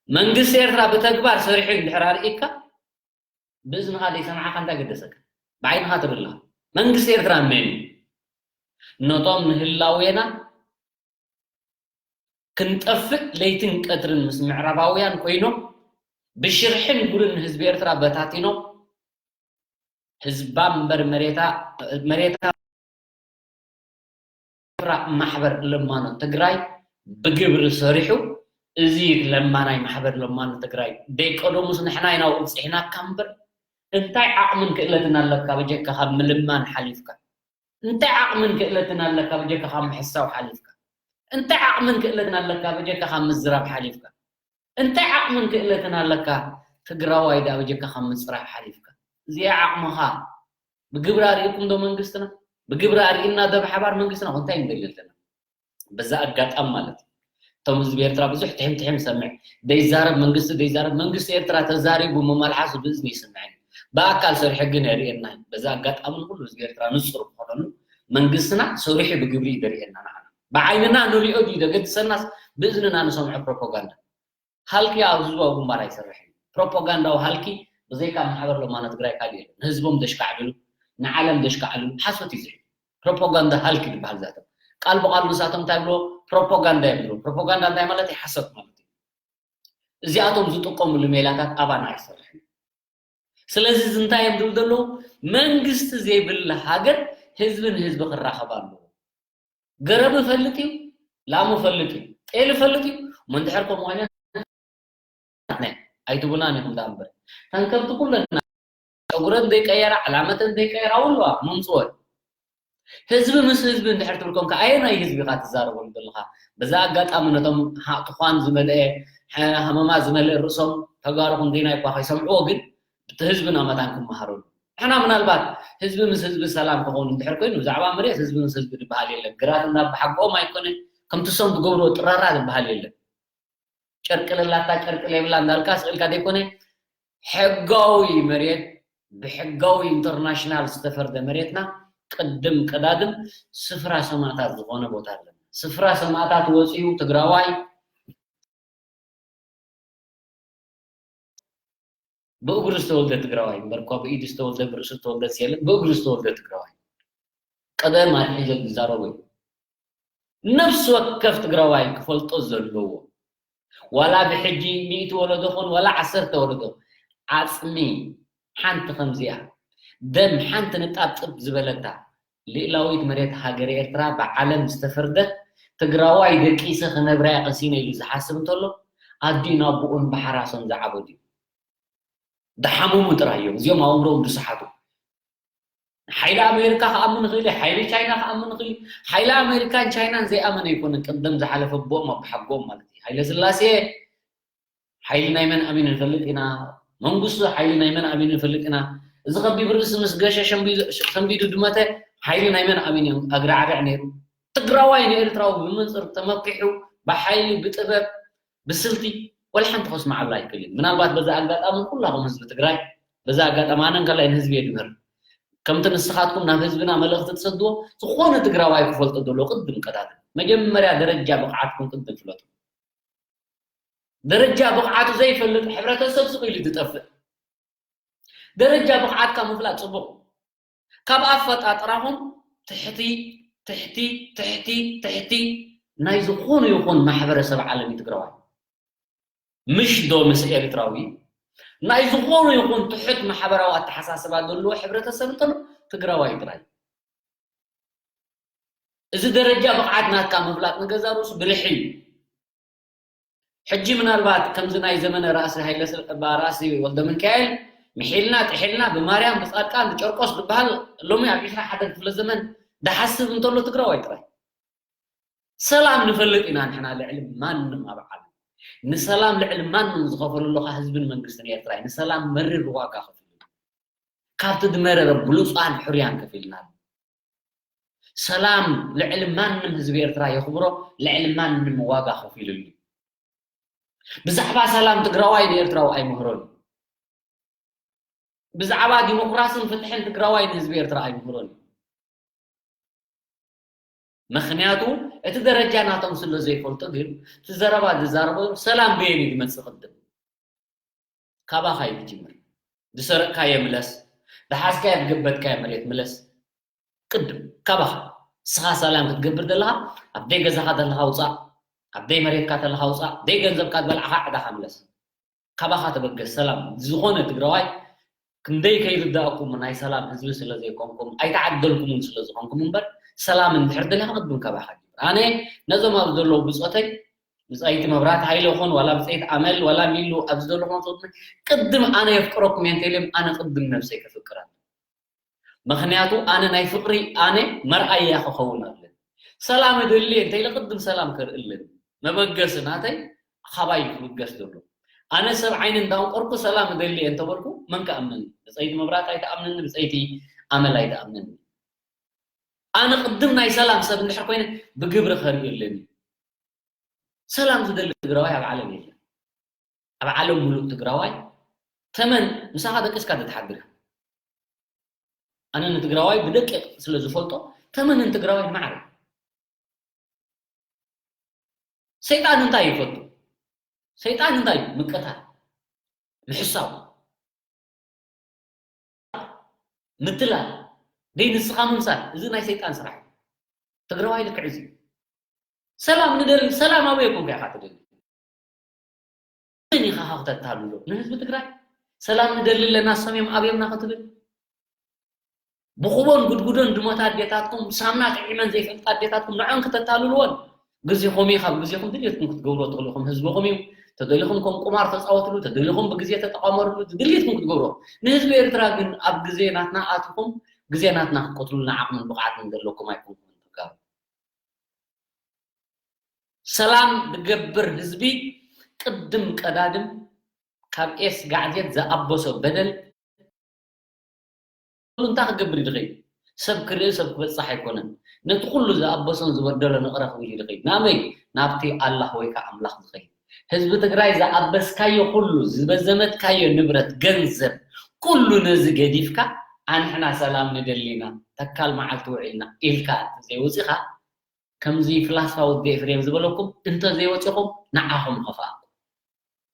መንግስቲ ኤርትራ ብተግባር ሰሪሑ እንድሕር ኣርእካ ብእዝንኻ ዘይሰማዕካ እንታይ ገደሰካ? ብዓይንኻ ትርኢ ኣለኻ። መንግስቲ ኤርትራ መን እዩ? ነቶም ንህላዌና ክንጠፍእ ለይትን ቀትርን ምስ ምዕራባውያን ኮይኖም ብሽርሕን ጉርን ንህዝቢ ኤርትራ በታቲኖም ህዝባ እምበር መሬታ መሬታ ማሕበር ለማኖ ትግራይ ብግብሪ ሰሪሑ እዚ ለማናይ ማሕበር ለማኖ ትግራይ ደይቀደሙስ ንሕና ኢና ውፅሒናካ እምበር እንታይ ዓቕምን ክእለትን ኣለካ በጀካ ካብ ምልማን ሓሊፍካ እንታይ ዓቕምን ክእለትን ኣለካ በጀካ ካብ ምሕሳው ሓሊፍካ እንታይ ዓቕምን ክእለትን ኣለካ በጀካ ካብ ምዝራብ ሓሊፍካ እንታይ ዓቕምን ክእለትን ኣለካ ትግራዋይ ዳ በጀካ ካብ ምፅራፍ ሓሊፍካ እዚኣ ዓቕምኻ ብግብሪ ኣርእኩም ዶ መንግስትና ብግብሪ ኣርእና ዶ ብሓባር መንግስትና እንታይ ንደሊ ኣለና በዛ ኣጋጣሚ ማለት እዩ እቶም ህዝቢ ኤርትራ ብዙሕ ትሕም ትሕም ሰምዕ ደይዛረብ መንግስቲ ደይዛረብ መንግስቲ ኤርትራ ተዛሪቡ ምመልሓሱ ብእዝኒ ይስምዐኒ ብኣካል ሰሪሐ ግን የርእየና እዩ በዛ ኣጋጣሚ ንኩሉ ህዝቢ ኤርትራ ንፁር ክኾነሉ መንግስትና ሰሪሑ ብግብሪ እዩ ዘርእየና ንዓና ብዓይንና ንሪኦ ድዩ ዘገድሰናስ ብእዝንና ንሰምዖ ፕሮፓጋንዳ ሃልኪ ኣብ ህዝባዊ ግንባር ኣይሰርሕን ፕሮፓጋንዳዊ ሃልኪ ብዘይካ ማሕበር ለማኖ ትግራይ ካሊእ የለን ንህዝቦም ዘሽካዕብሉ ንዓለም ዘሽካዕልሉ ሓሶት እዩ ዝሕሉ ፕሮፓጋንዳ ሃልኪ ዝበሃል ዛቶም ቃል ብቃል ንሳቶም እንታይ ብሎ ፕሮፓጋንዳ እዮም ዝብሉ። ፕሮፓጋንዳ እንታይ ማለት እዩ? ሓሰት ማለት እዩ። እዚኣቶም ዝጥቀምሉ ሜላታት ኣባና ኣይሰርሕን። ስለዚ እዚ እንታይ እዮም ዝብሉ ዘለዉ? መንግስቲ ዘይብላ ሃገር ህዝቢ ንህዝቢ ክራኸብ ኣለዎ። ገረብ ይፈልጥ እዩ፣ ላሙ ይፈልጥ እዩ፣ ጤል ይፈልጥ እዩ። እሞ እንድሕር ከምኡ ዓይነት ኣይትቡናን ኢኹም ደኣ እምበር። እተን ከብቲ ኩለን ጨጉረን ዘይቀየራ፣ ዕላመተን ዘይቀየራ ውሉዋ መምፅወን። ህዝቢ ምስ ህዝቢ እንድሕር ትብል ኮንካ ኣየናይ ህዝቢ ኢኻ ትዛረበሉ ዘለኻ? በዛ ኣጋጣሚ ነቶም ሃ- ትዃን ዝመልአ፣ ሃ- ሃመማ ዝመልአ ርእሶም ተጋሩ ክንደይናይ እኳ ከይሰምዕዎ ግን እቲ ህዝብና መታን ክመሃረሉ። ንሕና ምናልባት ህዝቢ ምስ ህዝቢ ሰላም ክኸውን እንድሕር ኮይኑ ብዛዕባ መሬት ህዝቢ ምስ ህዝቢ ዝበሃል የለን። ግራት እንዳበሓግኦም ኣይኮነ ከምቲ ሶም ዝገብርዎ ጥራራ ዝበሃል የለን። ጨርቂ ለላታ ጨርቂ ለብላ እንዳልካ ስእልካ ዘይኮነ ሕጋዊ መሬት ብሕጋዊ ኢንተርናሽናል ዝተፈርደ መሬትና ቅድም ቀዳድም ስፍራ ሰማእታት ዝኾነ ቦታ ኣለና። ስፍራ ሰማእታት ወፂኡ ትግራዋይ ብእግሩ ዝተወልደ ትግራዋይ እምበር እኳ ብኢዱ ዝተወልደ ብርእሱ ዝተወልደ የለን። ብእግሩ ዝተወልደ ትግራዋይ ቀደም ኣትሒዞ ዝዛረቡ እዩ። ነፍሲ ወከፍ ትግራዋይ ክፈልጦ ዘለዎ ዋላ ብሕጂ ሚእቲ ወለዶ ኾን ዋላ ዓሰርተ ወለዶ ዓፅሚ ሓንቲ ከምዚኣ ደም ሓንቲ ንጣብ ጥብ ዝበለታ ልእላዊት መሬት ሃገረ ኤርትራ ብዓለም ዝተፈርደት ትግራዋይ ደቂሰ ክነብራ እየ ቀሲነ ኢሉ ዝሓስብ እንተሎ ኣዲኡን ኣቦኡን ብሓራሶም ዝዓበዱ እዮም። ዝሓመሙ ጥራይ እዮም። እዚኦም ኣእምሮኦም ዝሰሓቱ። ሓይሊ ኣሜሪካ ክኣምን ይኽእል እዩ፣ ሓይሊ ቻይና ክኣምን ይኽእል እዩ። ሓይሊ ኣሜሪካን ቻይናን ዘይኣመነ ኣይኮነን። ቅድም ዝሓለፈ ኣቦኦም ኣቦሓጎኦም ማለት እዩ። ሃይለ ስላሴ ሓይሊ ናይ መን ኣሚን ንፈልጥ ኢና። መንግስቱ ሓይሊ ናይ መን ኣሚን ንፈልጥ ኢና። እዚ ከቢብ ርእሲ ምስ ገሸ ሸምቢዱ ድመተ ሓይሊ ናይ መን ኣሚን እዮም ኣግራዕርዕ ነይሩ። ትግራዋይ ንኤርትራዊ ብመንፅር ተመኪሑ ብሓይሊ ብጥበብ ብስልቲ ወላ ሓንቲ ከስምዓሉ ኣይክእልን። ምናልባት በዛ ኣጋጣሚ ኩላኹም ህዝቢ ትግራይ በዛ ኣጋጣሚ ኣነ እንከላይ ንህዝቢ እየ ድምህር ከምቲ ንስኻትኩም ናብ ህዝብና መልእኽቲ ትሰድዎ ዝኾነ ትግራዋይ ክፈልጦ ዘለዎ ቅድም ቀዳድም መጀመርያ ደረጃ ብቕዓትኩም ቅድም ፍለጡ። ደረጃ ብቕዓቱ ዘይፈልጥ ሕብረተሰብ ስቕ ኢሉ ዝጠፍእ። ደረጃ ብቕዓትካ ምፍላጥ ፅቡቕ። ካብ ኣፈጣጥራኹም ትሕቲ ትሕቲ ትሕቲ ትሕቲ ናይ ዝኾኑ ይኹን ማሕበረሰብ ዓለም እዩ ትግራዋይ። ምሽ ዶ ምስ ኤርትራዊ ናይ ዝኾኑ ይኹን ትሑት ማሕበራዊ ኣተሓሳስባ ዘለዎ ሕብረተሰብ እንተሎ ትግራዋይ ጥራይ። እዚ ደረጃ ብቕዓት ናትካ ምፍላጥ ንገዛ ርእሱ ብልሒ እዩ። ሕጂ ምናልባት ከምዚ ናይ ዘመነ ራእሲ ሃይለ ስል- ባ- ራእሲ ወልደ ሚካኤል ምሒልና ጥሒልና ብማርያም ብፃድቃን ብጨርቆስ ዝበሃል ሎሚ ኣብ ዕስራ ሓደ ክፍለ ዘመን ዝሓስብ እንተሎ ትግራዋይ ጥራይ። ሰላም ንፈልጥ ኢና ንሕና ልዕሊ ማንም ኣብ ዓለም። ንሰላም ልዕሊ ማንም ዝኸፈሉ ኣለኻ ህዝብን መንግስትን ኤርትራ እዩ። ንሰላም መሪር ዋጋ ከፊሉ ካብቲ ዝመረረ ብሉፃን ሕሩያን ከፊልና። ሰላም ልዕሊ ማንም ህዝቢ ኤርትራ የኽብሮ፣ ልዕሊ ማንም ዋጋ ከፊሉሉ። ብዛዕባ ሰላም ትግራዋይ ንኤርትራዊ ኣይምህሮን። ብዛዕባ ዲሞክራስን ፍትሕን ትግራዋይ ንህዝቢ ኤርትራ ኣይምህሮን። ምኽንያቱ እቲ ደረጃ ናቶም ስለ ዘይፈልጡ ግን እቲ ዘረባ ዝዛረቦ ሰላም በየን እዩ ዝመፅእ ቅድም ካባኻ እዩ ዝጅምር። ዝሰረቅካዮ ምለስ፣ ዝሓዝካዮ ዝገበትካዮ መሬት ምለስ። ቅድም ካባኻ ንስኻ ሰላም ክትገብር ዘለኻ ኣብ ደይ ገዛኻ ዘለኻ ውፃእ፣ ኣብ ደይ መሬትካ ዘለኻ ውፃእ፣ ደይ ገንዘብካ ዝበልዓኻ ዕዳኻ ምለስ። ካባኻ ተበገስ ሰላም። ዝኾነ ትግራዋይ ክንደይ ከይርዳእኩም ናይ ሰላም ህዝቢ ስለ ዘይኮንኩም ኣይተዓደልኩምን ስለ ዝኾንኩም እምበር ሰላም እንድሕር ደሊኻ ቅድም ካባኻ ጅምር። ኣነ ነዞም ኣብ ዘለዉ ብፆተይ ብፀይቲ መብራት ሃይለ ኾን ዋላ ብፀይቲ ኣመል ዋላ ሚሉ ኣብዚ ዘለኹም ሰብና ቅድም ኣነ የፍቅረኩም እየ እንተኢሎም ኣነ ቅድም ነብሰይ ከፍቅር ኣለኒ። ምኽንያቱ ኣነ ናይ ፍቕሪ ኣነ መርኣያ ክኸውን ኣለኒ። ሰላም እደሊ እየ እንተኢለ ቅድም ሰላም ከርኢ ኣለኒ። መበገሲ ናተይ ካባይ ክብገስ ዘሎ። ኣነ ሰብ ዓይኒ እንዳንቆርኩ ሰላም እደሊ እየ እንተበልኩ መን ክኣምነኒ? ብፀይቲ መብራት ኣይትኣምነኒ፣ ብፀይቲ ኣመል ኣይትኣምነኒ። ኣነ ቅድም ናይ ሰላም ሰብ እንድሕር ኮይነ ብግብሪ ከርኢ ኣለኒ። ሰላም ዝደሊ ትግራዋይ ኣብ ዓለም የለን። ኣብ ዓለም ሙሉእ ትግራዋይ ተመን ምሳኻ ደቂስካ ተትሓድር። ኣነ ንትግራዋይ ብደቂቕ ስለ ዝፈልጦ ተመን ንትግራዋይ ማዕረ። ሰይጣን እንታይ ይፈቱ? ሰይጣን እንታይ እዩ? ምቅታል፣ ምሕሳው፣ ምትላል፣ ደይ ንስኻ ምምሳል። እዚ ናይ ሰይጣን ስራሕ እዩ። ትግራዋይ ልክዕ እዚ እዩ። ሰላም ንደሊ፣ ሰላም ኣበይ ኮንካ ኢኻ ትደሊ? መን ኢኻ ከተታልሎ? ንህዝቢ ትግራይ ሰላም ንደሊ ኣለና፣ ሰሜም ኣብዮምና ክትብል? ብኹቦን ጉድጉዶን ድሞታ ኣዴታትኩም፣ ሳምና ጥዒመን ዘይፈልጣ ኣዴታትኩም፣ ንዐን ክተታልልዎን? ግዜኹም እዩ፣ ካብ ግዜኹም ድልየትኩም ክትገብርዎ ትኽእሉ ኢኹም። ህዝብኹም እዩ። ተደሊኹም ከም ቁማር ተጻወትሉ፣ ተደሊኹም ብግዜ ተጠቐመሉ፣ ድልየትኩም ክትገብርዎ። ንህዝቢ ኤርትራ ግን ኣብ ግዜ ናትና ኣቲኹም፣ ግዜ ናትና ክትቆትሉልና ዓቕምን ብቕዓትን ዘለኩም ኣይኮንኩምን ተጋሩ። ሰላም ዝገብር ህዝቢ ቅድም ቀዳድም ካብ ኤስ ጋዕዜት ዝኣበሶ በደል ኩሉ እንታይ ክገብር ይድኸይ? ሰብ ክርኢ ሰብ ክበጽሕ ኣይኮነን። ነቲ ኩሉ ዝኣበሶን ዝበደሎን ይቕረ ክብል ይድኸይ። ናመይ? ናብቲ ኣላህ ወይ ከዓ ኣምላኽ ዝኸይድ። ህዝቢ ትግራይ ዝኣበስካዮ ኩሉ፣ ዝበዘመትካዮ ንብረት፣ ገንዘብ፣ ኩሉ ነዚ ገዲፍካ ኣንሕና ሰላም ንደሊና፣ ተካል መዓልቲ ውዒልና ኢልካ እንተዘይወፂኻ፣ ከምዚ ፍላስፋ ወዲ ኤፍሬም ዝበለኩም እንተዘይወፂኹም ንዓኹም ከፍኣኩም።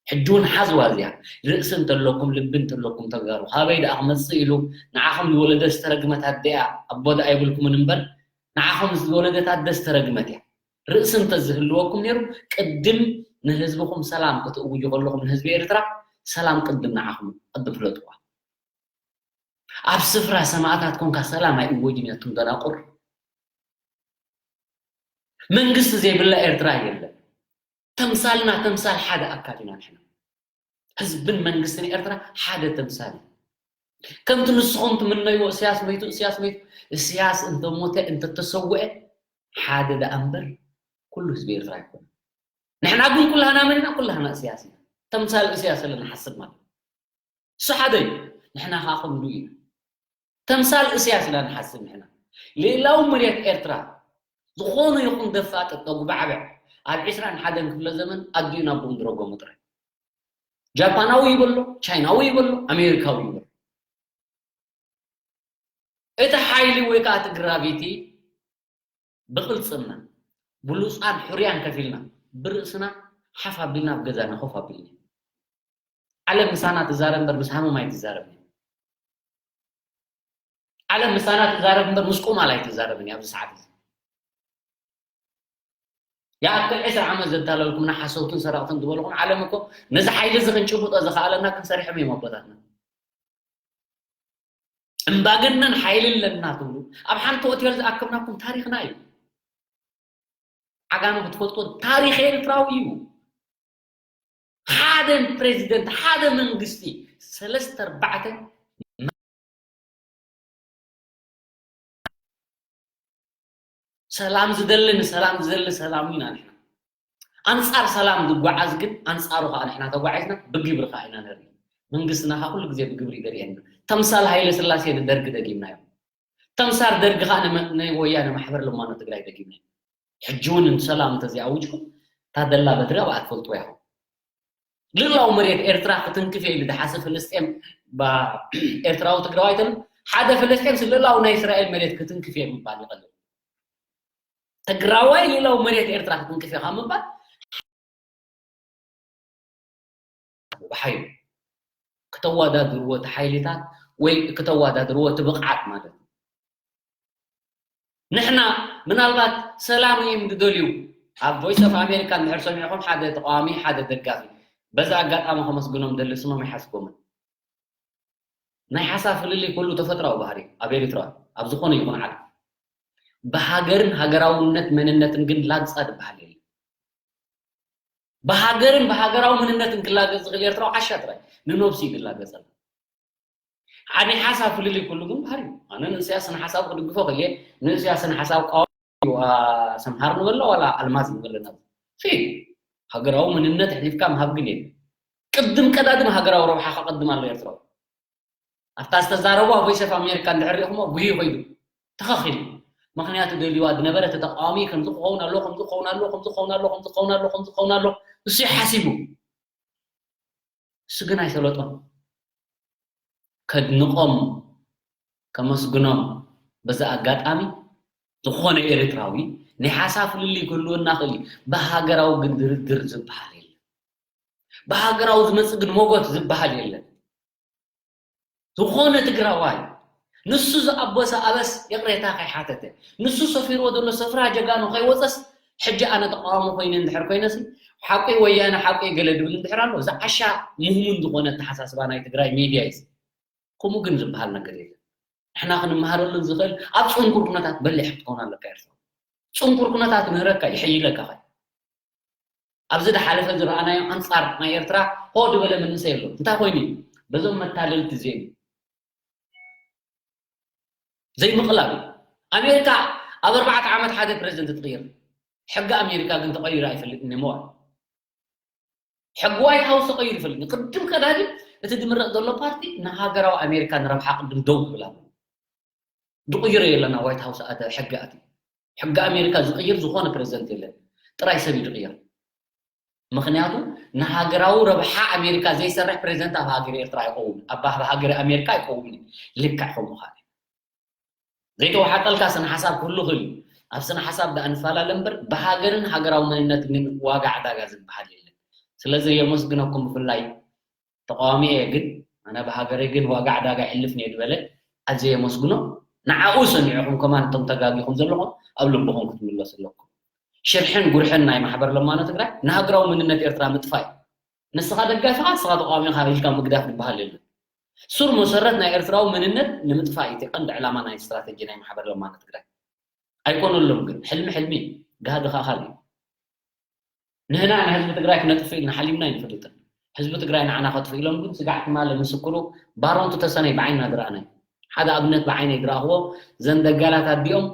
ሕጂ እውን ሓዝዋ እዚኣ። ርእሲ እንተለኩም፣ ልቢ እንተለኩም ተጋሩ፣ ካበይ ደኣ ክመፅእ ኢሉ ንዓኹም ዝወለደ ዝተረግመት ኣደ እያ። ኣቦ ደኣ ኣይብልኩምን እምበር ንዓኹም ዝወለደት ኣደ ዝተረግመት እያ። ርእሲ እንተዝህልወኩም ነይሩ ቅድም ንህዝብኹም ሰላም ክትእውዩ ከለኹም ንህዝቢ ኤርትራ ሰላም ቅድም ንዓኹም ቅድም ፍለጥዋ። ኣብ ስፍራ ሰማእታት ኮንካ ሰላም ኣይእወጅን እያ፣ እቱም ደናቁር። መንግስቲ ዘይብላ ኤርትራ የለን። ተምሳልና ተምሳል ሓደ ኣካል ኢና ንሕና። ህዝብን መንግስትን ኤርትራ ሓደ ተምሳል እዩ። ከምቲ ንስኹም ትምነይዎ እስያስ መይቱ፣ እስያስ መይቱ፣ እስያስ እንተሞተ፣ እንተተሰውአ ሓደ ደኣ እምበር ኩሉ ህዝቢ ኤርትራ ኣይኮነን። ንሕና ግን ኩላህና መን ኢና? ኩላህና እስያስ ኢና። ተምሳል እስያስ ስለ ንሓስብ ማለት እዩ። እሱ ሓደ እዩ። ንሕና ከዓ ከምኡ ኢና። ተምሳል እስያስ ኢና ንሓስብ ንሕና። ልእላዊ መሬት ኤርትራ ዝኾነ ይኹን ደፋጥ ተጉባዕብዕ ኣብ ዒስራን ሓደን ክፍለ ዘመን ኣዲኡ ናብ ቦምብ ረጎሙ ጥራይ። ጃፓናዊ ይበሎ፣ ቻይናዊ ይበሎ፣ ኣሜሪካዊ ይበሎ። እቲ ሓይሊ ወይ ከዓ እቲ ግራቪቲ ብቕልጽምና፣ ብሉጻን ሕሩያን ከፊልና፣ ብርእስና ሓፍ ኣቢልና ኣብ ገዛና ኮፍ ኣቢልና። ዓለም ምሳና ትዛረብ እምበር ምስ ሃመማ ኣይትዛረብን እያ። ዓለም ምሳና ትዛረብ እምበር ምስ ቁማል ኣይትዛረብን እያ ኣብዚ ሰዓት እዚ። ይኣክል ዕስራ ዓመት ዘታለልኩምና ሓሰውትን ሰረቕትን ዝበልኹም፣ ዓለም እኮ ነዚ ሓይሊ እዚ ክንጭብጦ ዝኸኣለና ክንሰርሖም እዮም ኣቦታትና። እምባገነን ሓይሊ ኣለና ትብሉ፣ ኣብ ሓንቲ ሆቴል ዝኣከብናኩም ታሪኽና እዩ። ዓጋመ ክትፈልጦ፣ ታሪኽ ኤርትራዊ እዩ። ሓደ ፕሬዚደንት፣ ሓደ መንግስቲ፣ ሰለስተ ኣርባዕተ ሰላም ዝደሊ ንሰላም ዝደሊ ሰላም ኢና ንሕና። ኣንጻር ሰላም ዝጓዓዝ ግን ኣንጻሩ ከዓ ንሕና ተጓዒዝና ብግብሪ ከዓ ኢና ነርኢ። መንግስትና ከዓ ኩሉ ግዜ ብግብሪ እዩ ዘርእየና። ተምሳል ሃይለ ስላሴ ንደርጊ ደጊምናዮ። ተምሳል ደርጊ ከዓ ንመ-፣ ንወያነ ማሕበር ለማኖ ትግራይ ደጊምናዮ። ሕጂ እውን ሰላም እንተዘይኣውጅኩም ታደላ በትሪ ኣብኣ ትፈልጥዎ ኢኹም። ልእላው መሬት ኤርትራ ክትንክፍ እየ ኢሉ ድሓስብ ፍልስጤም ባ-፣ ኤርትራዊ ትግራዋይ ተሉ ሓደ ፍልስጤም ልእላው ናይ እስራኤል መሬት ክትንክፍ እየ ምባል ይቐልል። ትግራዋይ ልእላው መሬት ኤርትራ ክትንክፍ እየ ካብ ምባል ብሓይሉ ከተወዳድርዎ እቲ ሓይልታት ወይ ከተወዳድርዎ እቲ ብቕዓት ማለት እዩ። ንሕና ምናልባት ሰላም እዮም ዝደልዩ። ኣብ ቮይስ ኦፍ ኣሜሪካ እንድሕር ሰሚዕኹም ሓደ ተቃዋሚ፣ ሓደ ደጋፊ፣ በዚ ኣጋጣሚ ከመስግኖም ደሊ ስሞም ኣይሓስቦምን። ናይ ሓሳብ ፍልልይ ኩሉ ተፈጥራዊ ባህሪ ኣብ ኤርትራ፣ ኣብ ዝኾነ ይኹን ዓለም። ብሃገርን ሃገራውነት መንነትን ግን ላግጻ ዝበሃል የለን። ብሃገርን ብሃገራዊ መንነትን ክላገጽ ዝኽእል ኤርትራዊ ዓሻ ጥራይ ንነብሱ እዩ ዝላገጸላ። ናይ ሓሳብ ፍልልይ ኩሉ ግን ባህሪ እዩ። ኣነ ንእስያስ ንሓሳብ ክድግፎ ክልየ፣ ንእስያስ ንሓሳብ ቃወም እዩ። ዋ፣ ሰምሃር ንበሎ ዋላ ኣልማዝ ንበሎ ናብ ሲ ሃገራዊ መንነት ኣሕሊፍካ ምሃብ ግን የለን። ቅድም ቀዳድም ሃገራዊ ረብሓ ከቐድም ኣሎ ኤርትራዊ። ኣብታ ዝተዛረቡ ኣብ ቮይስ ኦፍ ኣሜሪካ እንድሕር ሪኢኹሞ ጉሂ ኮይዱ ተኸኺሉ። ምኽንያቱ ደልዩዋ ዝነበረ እቲ ተቃዋሚ ከምዚ ክኸውን ኣለዎ፣ ከምዚ ክኸውን ኣለዎ፣ ከምዚ ክኸውን ኣለዎ፣ ከምዚ ክኸውን ኣለዎ፣ ከምዚ ክኸውን ኣለዎ፣ እሱ እዩ ሓሲቡ። እሱ ግን ኣይሰለጦን። ከድንቖም፣ ከመስግኖም በዚ ኣጋጣሚ ዝኾነ ኤርትራዊ ናይ ሓሳብ ፍልልይ ክህልወና ክእል እዩ። ብሃገራዊ ግን ድርድር ዝበሃል የለን። ብሃገራዊ ዝመጽእ ግን ሞጎት ዝበሃል የለን። ዝኾነ ትግራዋይ ንሱ ዝኣበሰ ኣበስ ይቕሬታ ከይሓተተ፣ ንሱ ሰፊርዎ ዘሎ ሰፍራ ጀጋኑ ከይወጸስ ሕጂ ኣነ ተቃዋሚ ኮይነ እንድሕር ኮይነሲ ሓቂ ወያነ ሓቂ ገለ ድብል እንድሕር ኣሎ ዝዓሻ ምህሙን ዝኾነ ኣተሓሳስባ ናይ ትግራይ ሚድያ እዩ። ከምኡ ግን ዝበሃል ነገር የለን። ንሕና ክንመሃረሉ ዝኽእል ኣብ ፅንኩር ኩነታት በሊሕ ክትከውን ኣለካ ኤርትራ። ፅንኩር ኩነታት ምህረካ ይሕይለካ ኸ ኣብዚ ዝሓለፈ ዝረኣናዮ ኣንፃር ናይ ኤርትራ ሆ ዝበለ መንእሰይ ኣሎ እንታይ ኮይኑ እዩ? በዞም መታለልቲ እዚኦም ዘይምቕላብ እዩ። ኣሜሪካ ኣብ ኣርባዕተ ዓመት ሓደ ፕሬዚደንት ትቕይር። ሕጊ ኣሜሪካ ግን ተቐይሩ ኣይፈልጥን እሞ ሕጊ ዋይት ሃውስ ተቐይሩ ይፈልጥ። ቅድም ቀዳዲ እቲ ዝምረጥ ዘሎ ፓርቲ ንሃገራዊ ኣሜሪካ ንረብሓ ቅድም ደው ክብል ኣለዎ። ዝቕይሮ የለና ዋይት ሃውስ ኣተ ሕጊ ኣትዩ ሕጊ ኣሜሪካ ዝቕይር ዝኾነ ፕሬዚደንት የለን። ጥራይ ሰብ እዩ ዝቕይር። ምክንያቱ ንሃገራዊ ረብሓ ኣሜሪካ ዘይሰርሕ ፕሬዚደንት ኣብ ሃገር ኤርትራ ኣይቀውምን፣ ኣብ ሃገር ኣሜሪካ ኣይቀውምን። ልክዕ ከምኡ ካለ ዘይተዋሓጠልካ ስነ ሓሳብ ክህሉ ክእል እዩ። ኣብ ስነ ሓሳብ ደኣ ንፈላለ እምበር ብሃገርን ሃገራዊ መንነትን ግን ዋጋ ዕዳጋ ዝበሃል የለን። ስለዚ የመስግነኩም ብፍላይ ተቃዋሚ እየ ግን ኣነ ብሃገረይ ግን ዋጋ ዕዳጋ ይሕልፍ እየ ዝበለ ኣዝየ የመስግኖ። ንዓኡ ሰሚዕኹም ከማን እቶም ተጋጊኹም ዘለኹም ኣብ ልብኹም ክትምለሱ ኣለኩም። ሽርሕን ጉርሕን ናይ ማሕበር ለማኖ ትግራይ ንሃገራዊ መንነት ኤርትራ ምጥፋእ እዩ። ንስኻ ደጋፊኻ ንስኻ ተቃዋሚኻ ኢልካ ምግዳፍ ዝበሃል የለን። ሱር መሰረት ናይ ኤርትራዊ መንነት ንምጥፋእ እዩ እቲ ቀንዲ ዕላማ ናይ ስትራተጂ ናይ ማሕበር ለማኖ ትግራይ። ኣይኮነሎም ግን ሕልሚ ሕልሚ ጋህዲ ኣኻል እዩ። ንህና ንህዝቢ ትግራይ ክነጥፍእ ኢልና ሓሊምና ኣይንፈልጥን። ህዝቢ ትግራይ ንዓና ከጥፍእ ኢሎም ግን ስጋዕ ትማሊ ምስክሩ ባሮንቱ ተሰነይ ብዓይንና ዝረኣናይ ሓደ ኣብነት ብዓይነይ ዝረኣኽዎ ዘን ደጋላት ኣዲኦም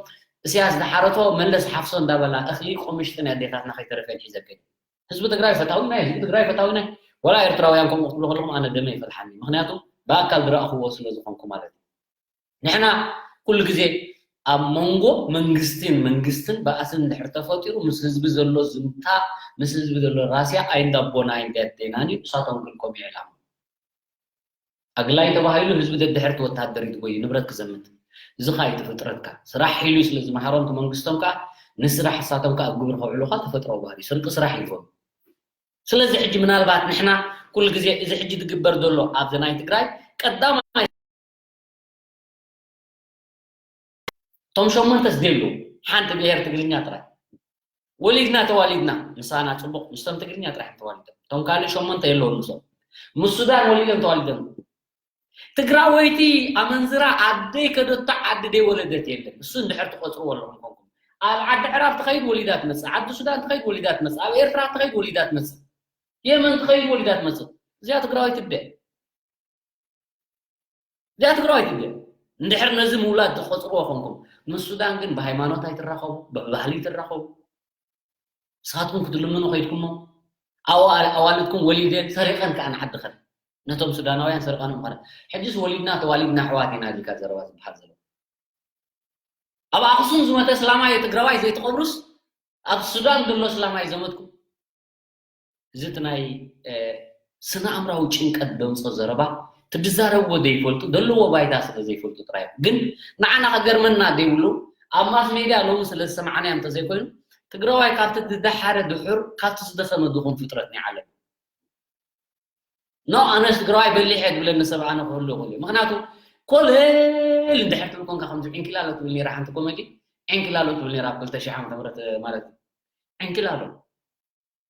እስያስ ዝሓረቶ መለስ ሓፍሶ እንዳበላ እኽሊ ቆምሽጥን ኣዴታትና ከይተረፈን ሒዘከ ህዝቢ ትግራይ ፈታዊና ህዝቢ ትግራይ ፈታዊና ወላ ኤርትራውያን ከምኡ ክትብሉ ከለኹም ኣነ ደመ ይፈልሓኒ ምክንያቱ ብኣካል ዝረኣኽዎ ስለ ዝኾንኩ ማለት እዩ። ንሕና ኩሉ ግዜ ኣብ መንጎ መንግስትን መንግስትን ባእሲ እንድሕር ተፈጢሩ ምስ ህዝቢ ዘሎ ዝምታ ምስ ህዝቢ ዘሎ ራስያ ኣይንዳቦና ኣይንዳዴናን እዩ። ንሳቶም ግን ከምኡ ይዕላሙ። ኣግላይ ተባሂሉ ህዝቢ ደድሕርቲ ወታደር ይትጎዩ ንብረት ክዘምት እዚ ካ እዩ ፍጥረትካ ስራሕ ሒሉ ስለ ዝመሃሮም መንግስቶም ከዓ ንስራሕ እሳቶም ከዓ ኣብ ግብሪ ከውዕሉካ ተፈጥሮ ባህሪ ስርቂ ስራሕ ይኾኑ። ስለዚ ሕጂ ምናልባት ንሕና ኩሉ ግዜ እዚ ሕጂ ዝግበር ዘሎ ኣብዚ ናይ ትግራይ ቀዳማይ እቶም ሸሞንተ ስደሉ ሓንቲ ብሄር ትግርኛ ጥራይ ወሊድና ተዋሊድና ምሳና ፅቡቅ ምስቶም ትግርኛ ጥራሕ ተዋሊዶም እቶም ካልእ ሸሞንተ የለውን ምሶም ምስ ሱዳን ወሊዶም ተዋሊዶም ትግራወይቲ ኣመንዝራ ኣደይ ከደቶ ዓዲ ደይ ወለደት የለን እሱ እንድሕር ትቆፅርዎ ኣለኹም ኮንኩም ኣብ ዓዲ ዕራብ ትኸይድ ወሊዳ ትመፅእ ዓዲ ሱዳን ትኸይድ ወሊዳ ትመፅእ ኣብ ኤርትራ ትኸይድ ወሊዳ ትመፅእ የመን ትኸይድ ወሊዳ ትመፅእ እዚኣ ትግራወይቲ እደ እዚኣ ትግራዋይ ትብል እንድሕር ነዚ ምውላድ ትቆፅርዎ ኮንኩም ምስ ሱዳን ግን ብሃይማኖት ኣይትራኸቡ ብባህሊ ኣይትራኸቡ ንስኻትኩም ክትልምኑ ከይድኩሞ ኣዋልድኩም ወሊደ ሰሪቐን ከዓ ንዓድኸን ነቶም ሱዳናውያን ሰርቐኖም ኾነ ሕጅስ ወሊድና ተዋሊድና ኣሕዋት ኢና ኢልካ ዘረባ ዝበሃል ዘሎ ኣብ ኣክሱም ዝመተ ስላማይ ትግራዋይ ዘይትቐብሩስ ኣብ ሱዳን ዘሎ ስላማይ ዘመትኩም እዚ እቲ ናይ ስነ ኣእምራዊ ጭንቀት ደምፆ ዘረባ ትድዛረብዎ ዘይፈልጡ ዘለዎ ባይታ ስለ ዘይፈልጡ ጥራይ ግን ንዓና ከገርመና ዘይብሉ ኣብ ማስ ሜድያ ሎሚ ስለ ዝሰማዕናዮ እንተዘይኮይኑ ትግራዋይ ካብቲ ዝደሓረ ድሑር ካብቲ ዝደኸመ ድኹም ፍጥረት ናይ ዓለም ኖ ኣነስ ትግራዋይ በሊሕ እየ ዝብለኒ ሰብ ኣነ ክህሉ ይኽእል እዩ ምክንያቱ ኮለል እንድሕር ትብል ኮንካ ከምዚ ዕንኪላሎ ትብል ነራ ሓንቲ ኮሜዲ ዕንኪላሎ ትብል ነራ ኣብ ክልተ ሺሕ ዓመተ ምህረት ማለት እዩ ዕንኪላሎ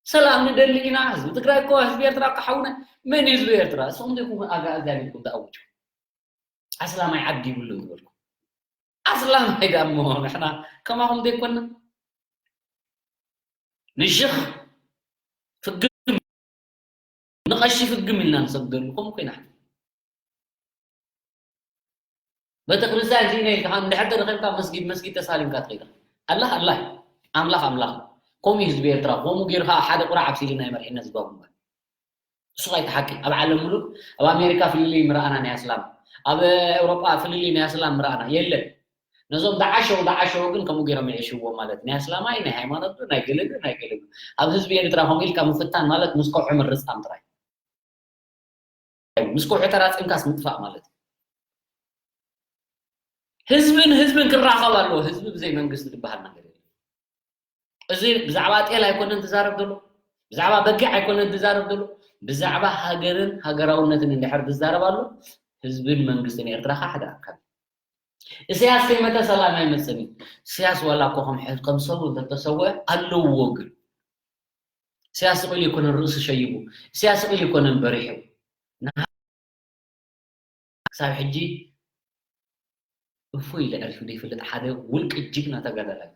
ሰላም ንደሊ ኢና ህዝቢ ትግራይ እኮ ህዝቢ ኤርትራ እኮ ሓውና መን እዩ ህዝቢ ኤርትራ እስኹም ዘይኩም ኣጋእዝያን ኢልኩም ተኣውጁ ኣስላማይ ዓዲ ይብሉን ዝበልኩም ኣስላማይ ዳሞ ንሕና ከማኹም ዘይኮና ንሽኽ ፍግም ንቐሺ ፍግም ኢልና ንሰግደሉ ከምኡ ኮይና ቤተክርስትያን ዚነ ኢልካ እንድሕር ተረኺብካ መስጊድ መስጊድ ተሳሊምካ ትኸይድ ኣላህ ኣላህ ኣምላኽ ኣምላኽ ከምኡ ህዝቢ ኤርትራ ከምኡ ገይርካ ሓደ ቁራዕ ኣብሲልና ይመርሒና ዝባቡ እምበር እሱ ኣይተሓቂ ኣብ ዓለም ሙሉእ ኣብ ኣሜሪካ ፍልልይ ምርኣና ናይ ኣስላም ኣብ ኤውሮጳ ፍልልይ ናይ ኣስላም ምርኣና የለን ነዞም ዳዓሸው ዳዓሸው ግን ከምኡ ገይሮም ይዕሽዎ ማለት ናይ ኣስላማይ ናይ ሃይማኖት ናይ ገለገ ናይ ገለገ ኣብ ህዝቢ ኤርትራ ከምኡ ኢልካ ምፍታን ማለት ምስ ከውሒ ምርጻም ጥራይ ምስ ከውሒ ተራጺምካስ ምጥፋእ ማለት ህዝብን ህዝብን ክራኸብ ኣለዎ ህዝቢ ብዘይ መንግስቲ ዝበሃል ነገር የለ እዚ ብዛዕባ ጤል ኣይኮነን ትዛረብ ዘሎ ብዛዕባ በጊዕ ኣይኮነን ትዛረብ ዘሎ ብዛዕባ ሃገርን ሃገራውነትን እንድሕር ትዛረብ ኣሎ ህዝብን መንግስትን ኤርትራ ከዓ ሓደ ኣካል እስያስ ከይመተ ሰላም ኣይመፅን እዩ። እስያስ ዋላ እኮ ከም ሕዝ ከም ሰቡ እንተተሰወ ኣለዎ ግን እስያስ ስቕ ኢሉ ኣይኮነን ርእሱ ሸይቡ። እስያስ ስቕ ኢሉ ኣይኮነን በሪሑ። ክሳብ ሕጂ እፎይ ኢለ ዕሪፉ ዘይፈልጥ ሓደ ውልቂ ጅግና ተጋዳላይ።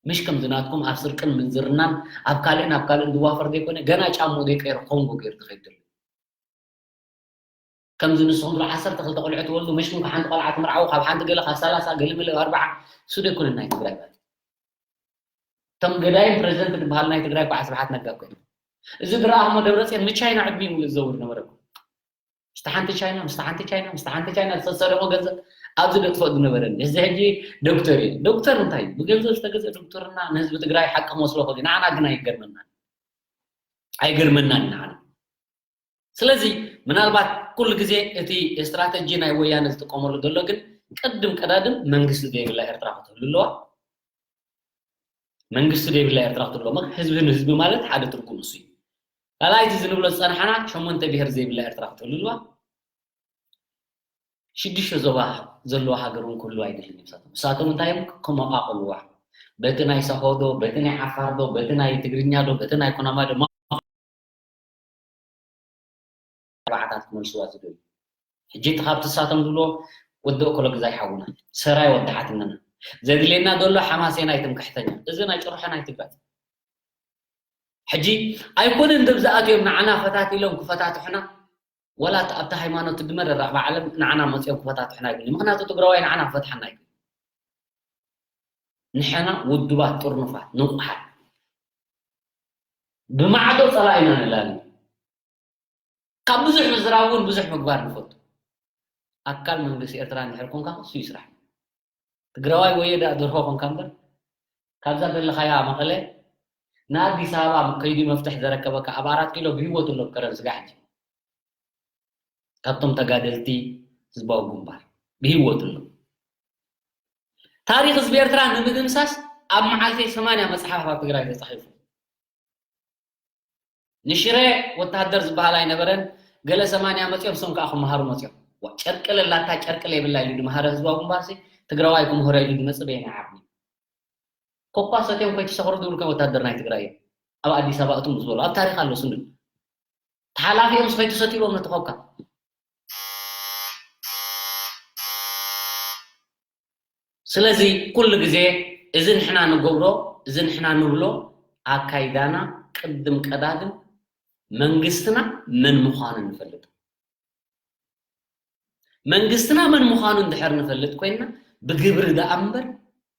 ምሽ ከምዚ ናትኩም ኣብ ስርቅን ምንዝርናን ኣብ ካልእን ኣብ ካልእን ዝዋፈር ዘይኮነ ገና ጫምኡ ዘይቀይረ ኮንጎ ገይሩ ዝኸይድ ዘሎ። ከምዚ ንስኹም ዝሎ ዓሰርተ ክልተ ቆልዑ ትወልዱ፣ ምሽ ሓንቲ ቆልዓ ትምርዓው፣ ካብ ሓንቲ ገለ ካብ ሰላሳ ገለ መለ ኣርባዓ እሱ ዘይኮነ ናይ ትግራይ ማለት። እቶም ገዳይም ፕረዚደንት ዝበሃል ናይ ትግራይ እኮ ስብሓት ነጋ እኮ እዩ። እዚ ዝረኣኹሞ ደብረፅዮን ንቻይና ዕድሚኡ ሙሉእ ዝዘውር ነበረ እኮ። ምስቲ ሓንቲ ቻይና፣ ምስቲ ሓንቲ ቻይና፣ ምስቲ ሓንቲ ቻይና ዝተሰረቆ ገንዘብ ኣብዚ ደጥፍኦ ዝነበረ። እዚ ሕጂ ዶክተር እዩ። ዶክተር እንታይ እዩ? ብገንዘብ ዝተገዘ ዶክተርና ንህዝቢ ትግራይ ሓቂ መስሎ ከዚ ንዓና ግን ኣይገርመናን። ኣይገርመናን ንዓና። ስለዚ ምናልባት ኩሉ ግዜ እቲ ስትራተጂ ናይ ወያነ ዝጥቀመሉ ዘሎ ግን ቅድም ቀዳድም መንግስቲ ዘይብላ ኤርትራ ክትህሉ ኣለዋ። መንግስቲ ዘይብላ ኤርትራ ክትህሉ ኣለዋ። ህዝቢ ንህዝቢ ማለት ሓደ ትርጉም እሱ እዩ። ካልኣይቲ ዝንብሎ ዝጸናሕና ሸሞንተ ብሄር ዘይብላ ኤርትራ ክትህሉ ኣለዋ። ሽዱሽተ ዞባ ዘለዋ ሃገር እውን ክህሉ ኣይደልን እዩ። ንሳቶም እንታይ እዮም ከመቓቕልዋ? በቲ ናይ ሰሆዶ፣ በቲ ናይ ዓፋር ዶ፣ በቲ ናይ ትግርኛ ዶ፣ በቲ ናይ ኩናማ ዶ፣ ኣርባዓታት ክመልስዋ ዝደልዩ። ሕጂ እቲ ካብቲ ንሳቶም ዝብሎ ወዲ እኮለግዛይ ሓውና፣ ሰራይ ወዲ ሓትነና። ዘድልየና ዘሎ ሓማሴናይ ትምክሕተኛ። እዚ ናይ ጭርሖ ናይ ትግራይ። ሕጂ ኣይኮነን ደብዝኣትዮም ንዓና ፈታቲሎም ክፈታትሑና፣ ወላ ኣብቲ ሃይማኖት ድመረራ ብዓለም ንዓና መፅኦም ክፈታትሑና ይብሉ። ምኽንያቱ ትግራዋይ ንዓና ክፈትሓና ይብሉ። ንሕና ውዱባት፣ ጥርኑፋት፣ ንቑሓት፣ ብማዕዶ ፀላኢና ንላሊ። ካብ ብዙሕ ምዝራብ እውን ብዙሕ ምግባር ንፈቱ። ኣካል መንግስቲ ኤርትራ እንድሕር ኮንካ እሱ ይስራሕ። ትግራዋይ ወየ ደኣ ደርሆ ኮንካ እምበር፣ ካብዛ ዘለኻያ መቐለ ንኣዲስ ኣበባ ከይዱ መፍትሕ ዘረከበካ ኣብ ኣራት ኪሎ ብህይወት ኣሎ ከረን ስጋ ሕጂ። ካብቶም ተጋደልቲ ህዝባዊ ግንባር ብህይወት ኣሎ። ታሪኽ ህዝቢ ኤርትራ ንምድምሳስ ኣብ መዓልቲ ሰማንያ መጽሓፍ ኣብ ትግራይ ተጻሒፉ። ንሽረ ወታሃደር ዝበሃል ኣይነበረን። ገለ ሰማንያ መጽዮም፣ እሶም ከዓ ክመሃሩ መጽዮም። ዋ፣ ጨርቂ ለላታ ጨርቂ ለይብላ ኢሉ ድመሃረ ህዝባዊ ግንባርሲ ትግራዋይ ክምህሮ ኢሉ ድመጽእ በየናይ ዓቕሚ? ኮኳ ሰትዮም ከይትሰኽሩ ዝብሉ ከ ወታደር ናይ ትግራይ እዮም። ኣብ ኣዲስ ኣበባ እቶም ዝበሉ ኣብ ታሪኽ ኣሎ ስንዱ። ተሓላፊኦም ከይትሰትይዎም ነቲ ኮካ። ስለዚ ኩሉ ግዜ እዚ ንሕና ንገብሮ፣ እዚ ንሕና ንብሎ ኣካይዳና ቅድም ቀዳድም መንግስትና መን ምዃኑ ንፈልጥ። መንግስትና መን ምዃኑ እንድሕር ንፈልጥ ኮይንና ብግብሪ ደኣ እምበር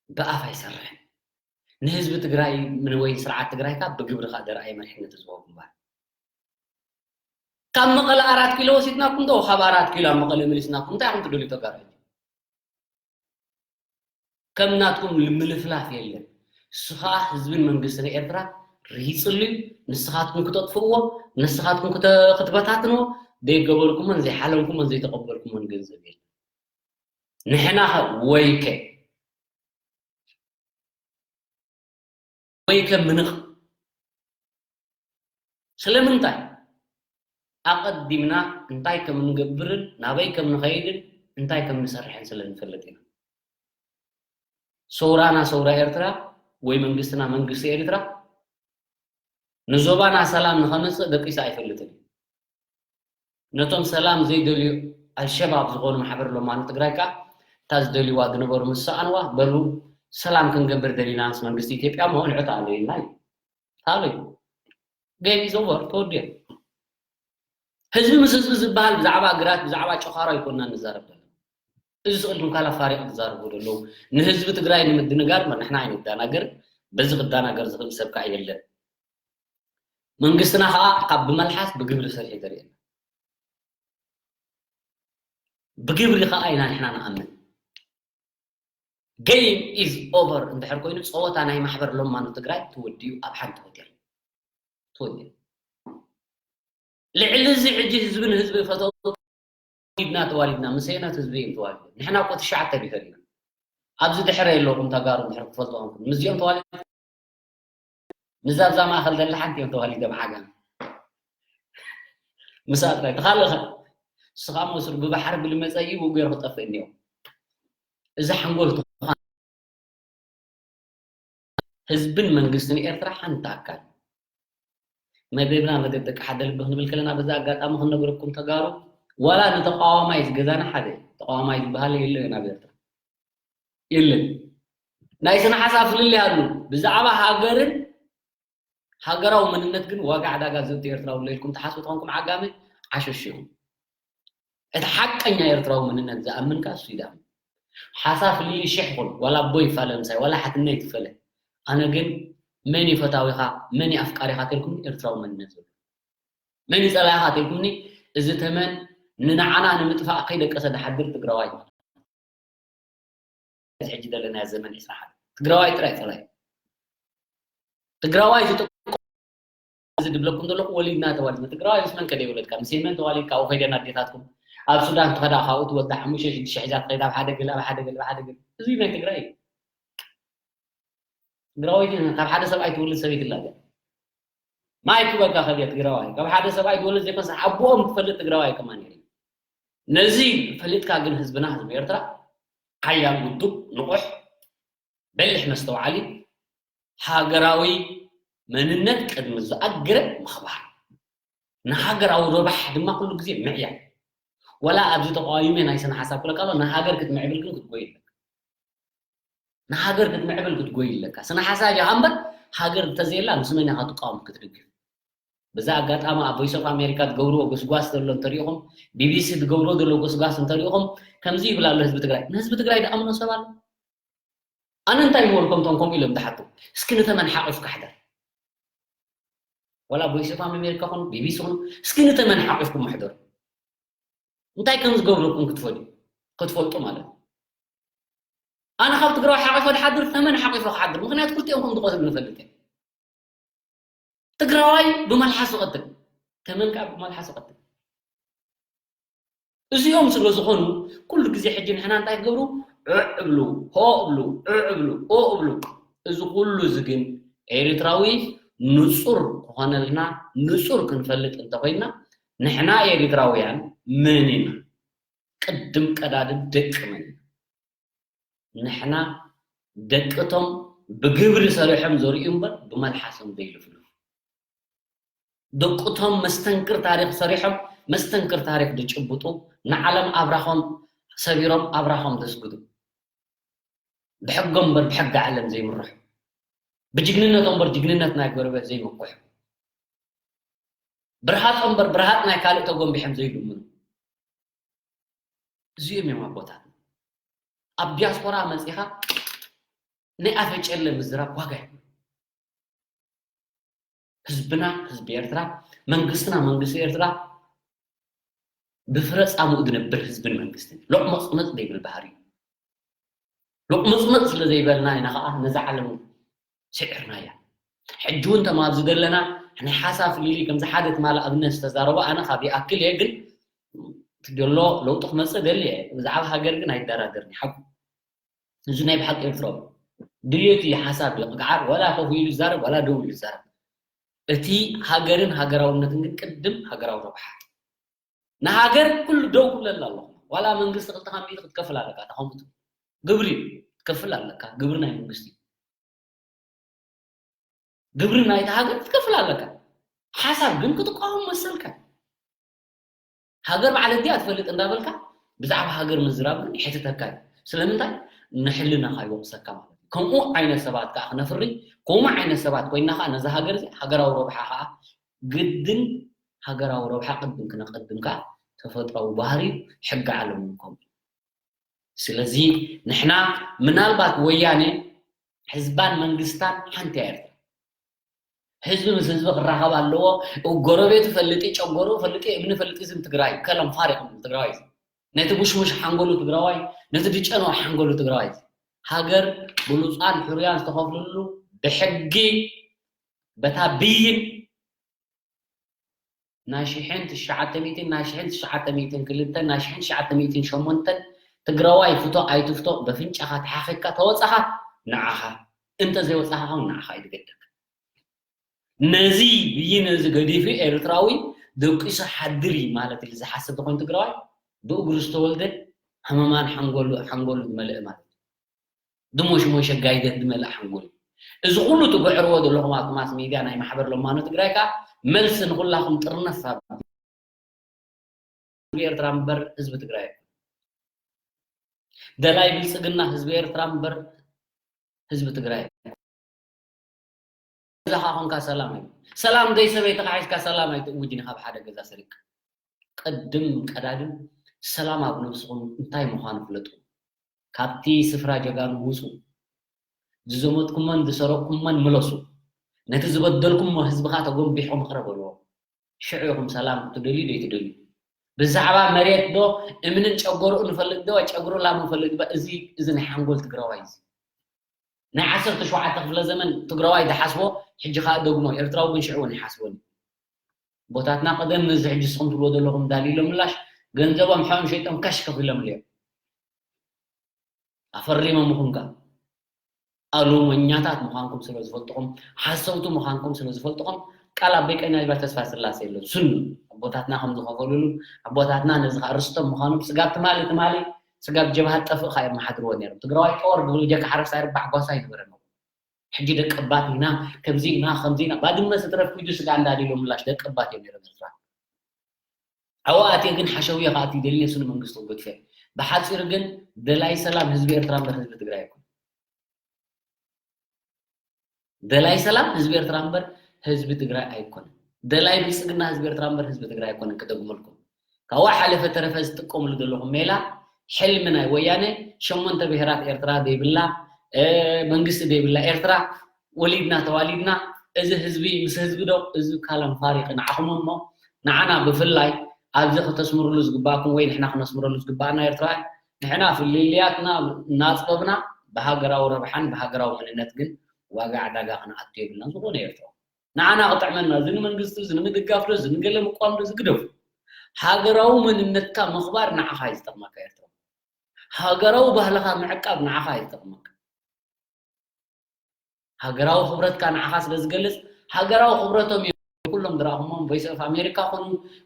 ብኣፍ ኣይሰርሕን። ንህዝቢ ትግራይ ምን ወይ ስርዓት ትግራይ ካብ ብግብሪ ከዓ ደርኣየ መሪሕነት ህዝባዊ ግንባር። ካብ መቐለ ኣራት ኪሎ ወሲድናኩም ዶ? ካብ ኣራት ኪሎ ኣብ መቐለ መሊስናኩም እንታይ ኢኹም ትደልዩ ተጋሩ? ከም ናትኩም ምልፍላፍ የለን። እሱ ከዓ ህዝብን መንግስትን ኤርትራ ርሂፅሉ እዩ። ንስኻትኩም ክተጥፍእዎ፣ ንስኻትኩም ክተ-፣ ክትበታትንዎ ዘይገበርኩሞን ዘይሓለምኩሞን ዘይተቐበልኩሞን ገንዘብ የለን። ንሕና ኸ ወይከ ወይከ ምንቕ። ስለምንታይ? ኣቐዲምና እንታይ ከም እንገብርን ናበይ ከም ንኸይድን እንታይ ከም ንሰርሕን ስለ ንፈልጥ ኢና። ሰውራና ሰውራ ኤርትራ ወይ መንግስትና መንግስቲ ኤርትራ ንዞባና ሰላም ንኸመጽእ ደቂሱ ኣይፈልጥን እዩ። ነቶም ሰላም ዘይደልዩ ኣልሸባብ ዝኾኑ ማሕበር ሎማን ትግራይ ከኣ እታ ዝደልዩዋ ዝነበሩ ምስ ሰኣንዋ በሉ ሰላም ክንገብር ደሊና ምስ መንግስቲ ኢትዮጵያ እሞ ንዑ ተኣለዩልና እዩ። ተኣለዩ። Game is over፣ ተወዲኦ። ህዝቢ ምስ ህዝቢ ዝበሃል ብዛዕባ ግራት ብዛዕባ ጨኻሮ ኣይኮንና ንዛረብ ዘለና። እዚ ስቕድም ካላ ፋሪቕ ዝዛረቡ ዘለዉ ንህዝቢ ትግራይ ንምድንጋር እምበር ንሕና ኣይንዳናገር። በዚ ክዳናገር ዝኽእል ሰብ ከዓ የለን። መንግስትና ከዓ ካብ ብመልሓስ ብግብሪ ሰሪሑ ዘርእየና። ብግብሪ ከዓ ኢና ንሕና ንኣምን። Game is over እንድሕር ኮይኑ ፀወታ ናይ ማሕበር ሎማኑ ትግራይ ተወዲኡ ኣብ ሓንቲ ሆቴል ተወዲኡ። ልዕሊ እዚ ሕጂ ህዝቢ ንህዝቢ ፈተው ኢድና ተዋሊድና ምስ ኣየናት ህዝቢ እዮም ተዋሊዶም? ንሕና እኮ ትሽዓተ ብሄር ኢና። ኣብዚ ድሕረ የለኹም ተጋሩ እንድሕር ክፈልጡ ኮንኩም ምስዚኦም ተዋሊድ ምዛ ኣብዛ ማእኸል ዘላ ሓንቲ እዮም ተዋሊዶም ዓጋመ። ምስኣ ጥራይ ተኻልኸ ንስኻ መስሉ ብባሕሪ ብልመፀ እዩ ውግር ክጠፍእ እኒኦ። እዚ ሓንጎል ትኾን ህዝብን መንግስትን ኤርትራ ሓንቲ ኣካል። መደብና መደብ ደቂ ሓደ ልቢ ክንብል ከለና፣ በዛ ኣጋጣሚ ክንነግረኩም ተጋሩ፣ ዋላ ንተቃዋማይ ዝገዛና ሓደ ተቃዋማይ ዝበሃል የለን ኣብ ኤርትራ። የለን። ናይ ስነ ሓሳብ ፍልልይ ኣሉ። ብዛዕባ ሃገርን ሃገራዊ መንነት ግን ዋጋ ዕዳጋ ዘእቱ ኤርትራዊ ኣሎ ኢልኩም ትሓስቡ ተኾንኩም ዓጋመ ዓሸሽ ኢኹም። እቲ ሓቀኛ ኤርትራዊ መንነት ዝኣምን ከኣ እሱ ይድኣም። ሓሳብ ፍልልይ ሽሕ ይኹን፣ ዋላ ኣቦ ይፋለ ምሳይ፣ ዋላ ሓትነይ ትፈለ። ኣነ ግን መን እዩ ፈታዊኻ፣ መን እዩ ኣፍቃሪኻ ተልኩምኒ ኤርትራዊ መንነት ዘሎ። መን እዩ ጸላኢኻ ተልኩምኒ፣ እዚ ተመን ንንዓና ንምጥፋእ ከይደቀሰ ዝሓድር ትግራዋይ። እዚ ሕጂ ዘለናዮ ዘመን ዒስራ ሓደ ትግራዋይ ጥራይ ጸላኢ። ትግራዋይ ዝጥቀ-፣ እዚ ድብለኩም ዘለኹ ወሊድና ተዋሊድና። ትግራዋይ ምስ መን ከ ደይወለድካ? ምስ የመን ተዋሊድካ ኣብኡ ከይደን ኣዴታትኩም ኣብ ሱዳን ትኸዳ ካብኡ ትወልዳ ሓሙሽተ ሽዱሽተ ሒዛ ትኸይድ ኣብ ሓደ ገለ ኣብ ሓደ ገለ ኣብ ሓደ ገለ። እዚ ናይ ትግራይ እዩ። ትግራወይቲ ካብ ሓደ ሰብኣይ ትውልድ ሰበይቲ ኣላ። ማይክ በቃ ከድያ ትግራዋይ ካብ ሓደ ሰብኣይ ትወልድ ዘይኮንስ ኣቦኦም ትፈልጥ ትግራዋይ ከማን የለን። ነዚ ፈሊጥካ ግን ህዝብና ህዝቢ ኤርትራ ሓያል ውዱብ ንቑሕ በሊሕ መስተውዓሊ ሃገራዊ መንነት ቅድሚ ዝኣግረ ምኽባር ንሃገራዊ ረብሓ ድማ ኩሉ ግዜ ምዕያል። ወላ ኣብዚ ተቃዋሚ ናይ ስነ ሓሳብ ክለካ ኣሎ ንሃገር ክትምዕብል ግን ክትጎይ ኣለካ። ንሃገር ክትምዕብል ክትጎይ ኣለካ። ስነ ሓሳብ ኢኻ እምበር ሃገር እንተዘየላ ምስ መን ኢኻ ትቃወም ክትድግፍ? በዛ ኣጋጣሚ ኣብ ቮይስ ኦፍ ኣሜሪካ ትገብርዎ ጎስጓስ ዘሎ እንተሪኢኹም፣ ቢቢሲ ትገብርዎ ዘሎ ጎስጓስ እንተሪኢኹም ከምዚ ይብል ኣሎ ህዝቢ ትግራይ። ንህዝቢ ትግራይ ድኣምኖ ሰብ ኣሎ? ኣነ እንታይ ይበልኩም እቶም ከምኡ ኢሎም ዝሓቱ? እስኪ ንተመን ሓቂፍካ ሕደር። ዋላ ቮይስ ኦፍ ኣሜሪካ ኹን ቢቢሲ ኹን እስኪ ንተመን ሓቂፍኩም ሕደሩ። እንታይ ከም ዝገብረኩም ክትፈልጡ ክትፈልጡ ማለት እዩ። ኣነ ካብ ትግራዋይ ሓቂፎ ድሓድር ተመን ሓቂፎ ክሓድር ምክንያቱ ክልቲኦም ከም ዝቐትሉ ንፈልጥ እየ። ትግራዋይ ብመልሓሱ ቀትል ተመን ከዓ ብመልሓሱ ቀትል። እዚኦም ስለ ዝኾኑ ኩሉ ግዜ ሕጂ ንሕና እንታይ ትገብሩ ዕዕ እብሉ ሆ እብሉ ዕዕ እብሉ ኦ እብሉ። እዚ ኩሉ እዚ ግን ኤሪትራዊ ንጹር ክኾነልና ንጹር ክንፈልጥ እንተኾይና ንሕና ኤሪትራውያን መን ኢና? ቅድም ቀዳድም ደቂ መን ኢና? ንሕና ደቅቶም ብግብሪ ሰሪሖም ዘርእዩ እምበር ብመልሓሶም ዘይልፍልፉ ደቅቶም መስተንክር ታሪኽ ሰሪሖም መስተንክር ታሪኽ ዝጭብጡ ንዓለም ኣብራኾም ሰቢሮም ኣብራኾም ዘስግዱ ብሕጎም እምበር ብሕጊ ዓለም ዘይምርሑ ብጅግንነቶም እምበር ጅግንነት ናይ ጎረቤት ዘይምኩሑ ብርሃጾም እምበር ብርሃጽ ናይ ካልእ ተጎንቢሖም ዘይልምኑ እዚኦም እዮም ኣቦታትና። ኣብ ዲያስፖራ መጺኻ ናይ ኣፈጨለ ምዝራብ ዋጋ የብሉን። ህዝብና ህዝቢ ኤርትራ መንግስትና መንግስቲ ኤርትራ ብፍረ ጻምኡ ዝነብር ህዝብን መንግስትን እዩ። ሎቕመጽመጽ ዘይብል ባህሪ እዩ። ሎቕመጽመጽ ስለ ዘይበልና ኢና ኸዓ ነዛ ዓለም ስዒርናያ። ሕጂ እውን ተማዚ ዘለና ናይ ሓሳብ ፍልልይ ከምዚ ሓደ ትማሊ ኣብነት ዝተዛረቦ ኣነ ካብ ይኣክል እየ ግን እቲ ዘሎ ለውጢ ክመፅእ ደሊ እየ። ብዛዕባ ሃገር ግን ኣይደራደርን እየ ሓቁ። እዚ ናይ ብሓቂ ኤርትራዊ ድልየቱ እዩ ሓሳብ እዩ ክገዓር ዋላ ኮፍ ኢሉ ይዛረብ ዋላ ደው ኢሉ ይዛረብ። እቲ ሃገርን ሃገራውነትን ግን ቅድም ሃገራዊ ረብሓ ንሃገር ኩሉ ደው ክብለላ ኣለኹ። ዋላ መንግስቲ ክልተ ካብ ሚእቲ ክትከፍል ኣለካ እታ ከምኡ ትብል ግብሪ ክትከፍል ኣለካ። ግብሪ ናይ መንግስቲ ግብሪ ናይታ ሃገር ክትከፍል ኣለካ። ሓሳብ ግን ክትቃወም መሰልካ። ሃገር ባዕለ እዚኣ ትፈልጥ እንዳበልካ ብዛዕባ ሃገር ምዝራብ ግን ይሕትተካ እዩ። ስለምንታይ ንሕልናኻ ይወቕሰካ ማለት እዩ። ከምኡ ዓይነት ሰባት ከዓ ክነፍሪ ከምኡ ዓይነት ሰባት ኮይና ከዓ ነዛ ሃገር እዚ ሃገራዊ ረብሓ ከዓ ግድን ሃገራዊ ረብሓ ቅድም ክነቐድም ከዓ ተፈጥራዊ ባህሪ እዩ። ሕጊ ዓለም እውን ከምኡ እዩ። ስለዚ ንሕና ምናልባት ወያነ ህዝባን መንግስታን ሓንቲ እያ ኤርትራ። ህዝቢ ምስ ህዝቢ ክራኸብ ኣለዎ። ጎረቤቱ ፈልጢ፣ ጨጎሩ ፈልጢ፣ እምኒ ፈልጢ ዝም ትግራይ ከለም ፋሪቕ ትግራዋይ እዚ ነቲ ሙሽሙሽ ሓንጎሉ ትግራዋይ ነቲ ድጨኖ ሓንጎሉ ትግራዋይ እዚ ሃገር ብሉፃን ሕሩያን ዝተኸፍልሉ ብሕጊ በታ ብይን ናይ ሽሕን ትሽዓተ ሚእትን ናይ ሽሕን ትሽዓተ ሚእትን ክልተን ናይ ሽሕን ትሽዓተ ሚእትን ሸሞንተን ትግራዋይ ፍቶ ኣይትፍቶ በፍንጫኻ ተሓኺካ ተወፃኻ ንዓኻ እንተ ዘይወፃኻ ውን ንዓኻ እዩ ዝገደካ። ነዚ ብይን እዚ ገዲፉ ኤርትራዊ ደቂሱ ሓድር እዩ ማለት ኢሉ ዝሓስብ ተኮይኑ ትግራዋይ ብእግሩ ዝተወልደ ሃመማን ሓንጎሉ ሓንጎሉ ዝመልአ ማለት እዩ። ድሞሽሞሸ ጋይደት ዝመልእ ሓንጎል እዩ። እዚ ኩሉ ትግዕርዎ ዘለኹም ኣብቲ ማስ ሚድያ ናይ ማሕበር ለማኖ ትግራይ ከዓ መልሲ ንኩላኹም ጥርነፍ ኣብ ህዝቢ ኤርትራ እምበር ህዝቢ ትግራይ ኣይኮነን። ደላይ ብልፅግና ህዝቢ ኤርትራ እምበር ህዝቢ ትግራይ ኣይኮነን። ገዛኻ ኮንካ ሰላም እዩ። ሰላም ደይ ሰበይትኻ ሒዝካ ሰላም ኣይትእውጅን ኢኻ ብሓደ ገዛ ሰሪቅ። ቅድም ቀዳድም ሰላም ኣብ ነብስኹም እንታይ ምዃኑ ፍለጡ። ካብቲ ስፍራ ጀጋኑ ውፁ። ዝዘመትኩሞን ዝሰረቅኩሞን ምለሱ። ነቲ ዝበደልኩሞ ህዝብኻ ተጎንቢሕኩም ይቕረ በልዎ። ሽዑ ኢኹም ሰላም ክትደልዩ ዘይትደልዩ። ብዛዕባ መሬት ዶ እምንን ጨጎርኡ ንፈልጥ ዶ ጨጉሩ ላም ንፈልጥ ዶ? እዚ እዚ ናይ ሓንጎል ትግራዋይ እዚ ናይ ዓሰርተ ሸውዓተ ክፍለ ዘመን ትግራዋይ ዝሓስቦ ሕጂ ከዓ ደግሞ ኤርትራዊ ግን ሽዑ እውን ይሓስቦን እዩ። ቦታትና ቀደም ነዚ ሕጂ ስኹም ትብሎ ዘለኹም ዳሊሎ ምላሽ ገንዘቦም ሓዮም ሸይጦም ካሽ ከፊሎም እዮም። ኣፈሪሞም ምኹም ከ ኣሉመኛታት ምዃንኩም ስለ ዝፈልጥኹም ሓሰውቲ ምዃንኩም ስለ ዝፈልጥኹም ቃል ኣበይ ቀኛ ይባ ተስፋ ስላሴ የለን ስኑ ኣቦታትና ከም ዝኸፈሉሉ ኣቦታትና ነዚ ከዓ ርስቶም ምዃኖም ስጋብ ትማሊ ትማሊ ስጋብ ጀብሃ ጠፍእ ከዓ የመሓድርዎ ነይሮም ትግራዋይ ጦር ብጀካ ሓረስታይ ርባሕ ጓሳ ይነበረ ነው ሕጂ ደቂ ኣባት ኢና ከምዚ ኢና ከምዚ ኢና ባድመ ስትረፍ ኩዱ ስጋ እንዳዲሎ ምላሽ ደቂ ኣባት እዮም ነይሮም ኤርትራ ኣዋኣትየ ግን ሓሸውየ ከኣት ይደልየ ስኑ መንግስቲ ክገድፈ ብሓፂሩ ግን ደላይ ሰላም ህዝቢ ኤርትራ እምበር ህዝቢ ትግራይ ኣይኮነ ደላይ ሰላም ህዝቢ ኤርትራ እምበር ህዝቢ ትግራይ ኣይኮነ ደላይ ብልፅግና ህዝቢ ኤርትራ እምበር ህዝቢ ትግራይ ኣይኮነ ክደግመልኩም ካብዋ ሓለፈ ተረፈ ዝጥቀምሉ ዘለኹም ሜላ ሕልሚ ናይ ወያነ ሸሞንተ ብሄራት ኤርትራ ዘይብላ መንግስቲ ዘይብላ ኤርትራ ወሊድና ተዋሊድና እዚ ህዝቢ ምስ ህዝቢ ዶ እዚ ካለም ፋሪቂ ንዓኹም እሞ ንዓና ብፍላይ ኣብዚ ከተስምርሉ ዝግባእኩም ወይ ንሕና ክነስምረሉ ዝግባእና ኤርትራውያን ንሕና ፍልልያትና እናፅበብና ብሃገራዊ ረብሓን ብሃገራዊ መንነት ግን ዋጋ ዕዳጋ ክንኣቱ የብልና ዝኾነ ኤርትራ ንዓና ክጥዕመና እዚ ንመንግስቲ እዚ ንምድጋፍ ዶ እዚ ንገለ ምቋም ዶ ዝግደፉ ሃገራዊ መንነትካ ምኽባር ንዓኻ እዩ ዝጠቕመካ ኤርትራ ሃገራዊ ባህልኻ ምዕቃብ ንዓኻ እዩ ዝጠቕመካ ሃገራዊ ክብረትካ ንዓኻ ስለ ዝገልጽ ሃገራዊ ክብረቶም እዮም ኩሎም ዝረኣኹሞም voice of America ኹኑ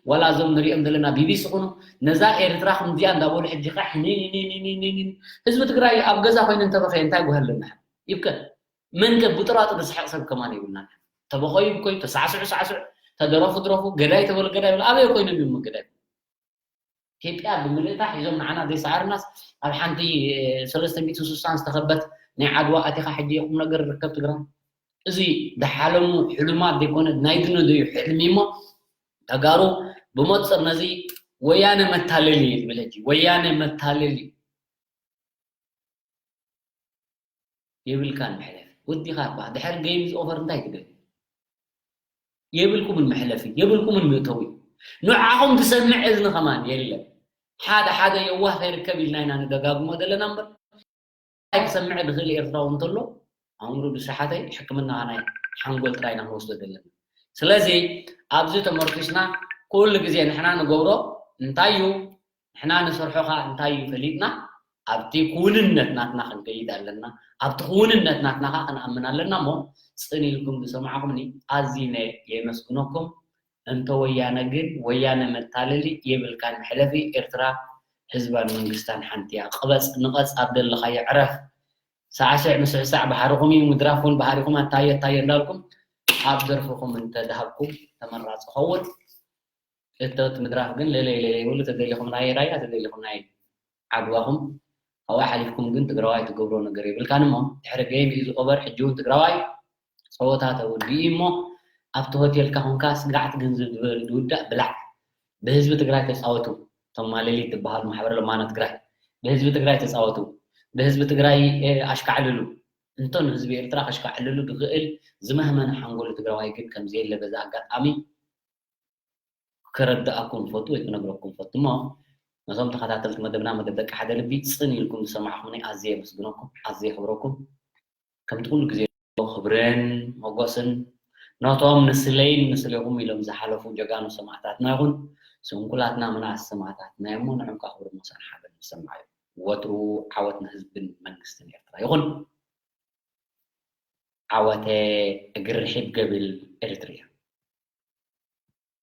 ዋላ እዞም ንሪኦም ዘለና ቢቢሲ ኹኑ ነዛ ኤርትራ ከምዚኣ እንዳበሉ ሕጂ ኸ ሕኒኒኒኒኒኒን ህዝቢ ትግራይ ኣብ ገዛ ኮይኑ እንተበኸየ እንታይ ጉሃ ኣለና ይብከ መን ከ ብጥራጡ ዝስሕቕ ሰብ ከማን የብልናን ተበኸዩ ብኮዩ ተሳዕስዑ ሳዕስዑ ተደረፉ ድረፉ ገዳይ ተበሉ ገዳይ በሉ ኣበየ ኮይኖም እዮም ገዳይ ኢትዮጵያ ብምልእታ ሒዞም ንዓና ዘይሰዓርናስ ኣብ ሓንቲ ሰለስተ ሚእቲ ስሳን ዝተኸበት ናይ ዓድዋ ኣቲኻ ሕጂ ቁም ነገር ርከብ ትግራይ እዚ ዝሓለሙ ሕሉማት ዘይኮነ ናይ ዝነደዩ ሕልሚ እሞ ተጋሩ ብመፅር ነዚ ወያነ መታለሊ እዩ ዝብል ሕጂ ወያነ መታለሊ የብልካን መሕለፊ ወዲኻ እባ ድሕሪ game is over እንታይ ትደሊ የብልኩምን መሕለፊ የብልኩምን መእተዊ ንዓኹም ዝሰምዕ እዝኒ ከማን የለን ሓደ ሓደ የዋህ ከይርከብ ኢልና ኢና ንደጋግሞ ዘለና እምበር እንታይ ክሰምዕ ዝኽእል ኤርትራዊ እንተሎ ኣእምሩ ብስሓተይ ሕክምና ናይ ሓንጎል ጥራይ ኢና ክንወስዶ ዘለና ስለዚ ኣብዚ ተመርኪስና ኩሉ ግዜ ንሕና ንገብሮ እንታይ እዩ ንሕና ንሰርሖ ከዓ እንታይ እዩ ፈሊጥና ኣብቲ ክውንነት ናትና ክንከይድ ኣለና ኣብቲ ክውንነት ናትና ከዓ ክንኣምን ኣለና እሞ ፅን ኢልኩም ዝሰማዕኹምኒ ኣዚነ የመስግነኩም እንተ ወያነ ግን ወያነ መታለሊ የብልካን መሕለፊ ኤርትራ ህዝባን መንግስታን ሓንቲ እያ ቅበፅ ንቐፅ ኣብ ዘለኻዮ ዕረፍ ሳዕስዕ ምስዕሳዕ ባህርኹም እዩ ምድራፍ እውን ባህሪኹም ኣታየ ኣታየ እንዳልኩም ኣብ ደርፍኹም እንተድሃብኩም ተመራፂ ኸውን እቶት ምድራፍ ግን ለለይ ለለይ ይብሉ ተደሊኹም ናይ ራያ ተደሊኹም ናይ ዓድዋኹም ኣብኣ ሓሊፍኩም ግን ትግራዋይ ትገብሮ ነገር የብልካን እሞ ድሕሪ game is over ሕጂ እውን ትግራዋይ ፀወታ ተውድኡ እሞ ኣብቲ ሆቴልካ ኮንካ ስጋዕቲ ገንዘብ ዝውዳእ ብላዕ ብህዝቢ ትግራይ ተፃወቱ እቶም ማለሊት ዝበሃሉ ማሕበር ለማኖ ትግራይ ብህዝቢ ትግራይ ተፃወቱ ብህዝቢ ትግራይ ኣሽካዕልሉ እንቶ ንህዝቢ ኤርትራ ከሽካዕልሉ ዝኽእል ዝመህመነ ሓንጎል ትግራዋይ ግን ከምዘየለ በዚ ኣጋጣሚ ከረድኣኩም ፈቱ ወይ ክነግረኩም ፈቱ እሞ ነዞም ተኸታተልቲ መደብና መደብ ደቂ ሓደ ልቢ ፅን ኢልኩም ዝሰማዕኹምኒ ኣዝየ የመስግነኩም ኣዝየ የኽብረኩም ከምቲ ኩሉ ግዜ ክብርን ሞጎስን ነቶም ንስለይን ንስሌኹም ኢሎም ዝሓለፉ ጀጋኑ ሰማዕታትና ይኹን ስንኩላትና ምናስ ሰማዕታትና እሞ ንዕም ከዓ ክብሪ ሞሳን ሓበን ንሰማዕ እዩ ወትሩ ዓወት ንህዝብን መንግስትን ኤርትራ ይኹን ዓወተ እግሪ ርሒብ ገብል ኤርትርያ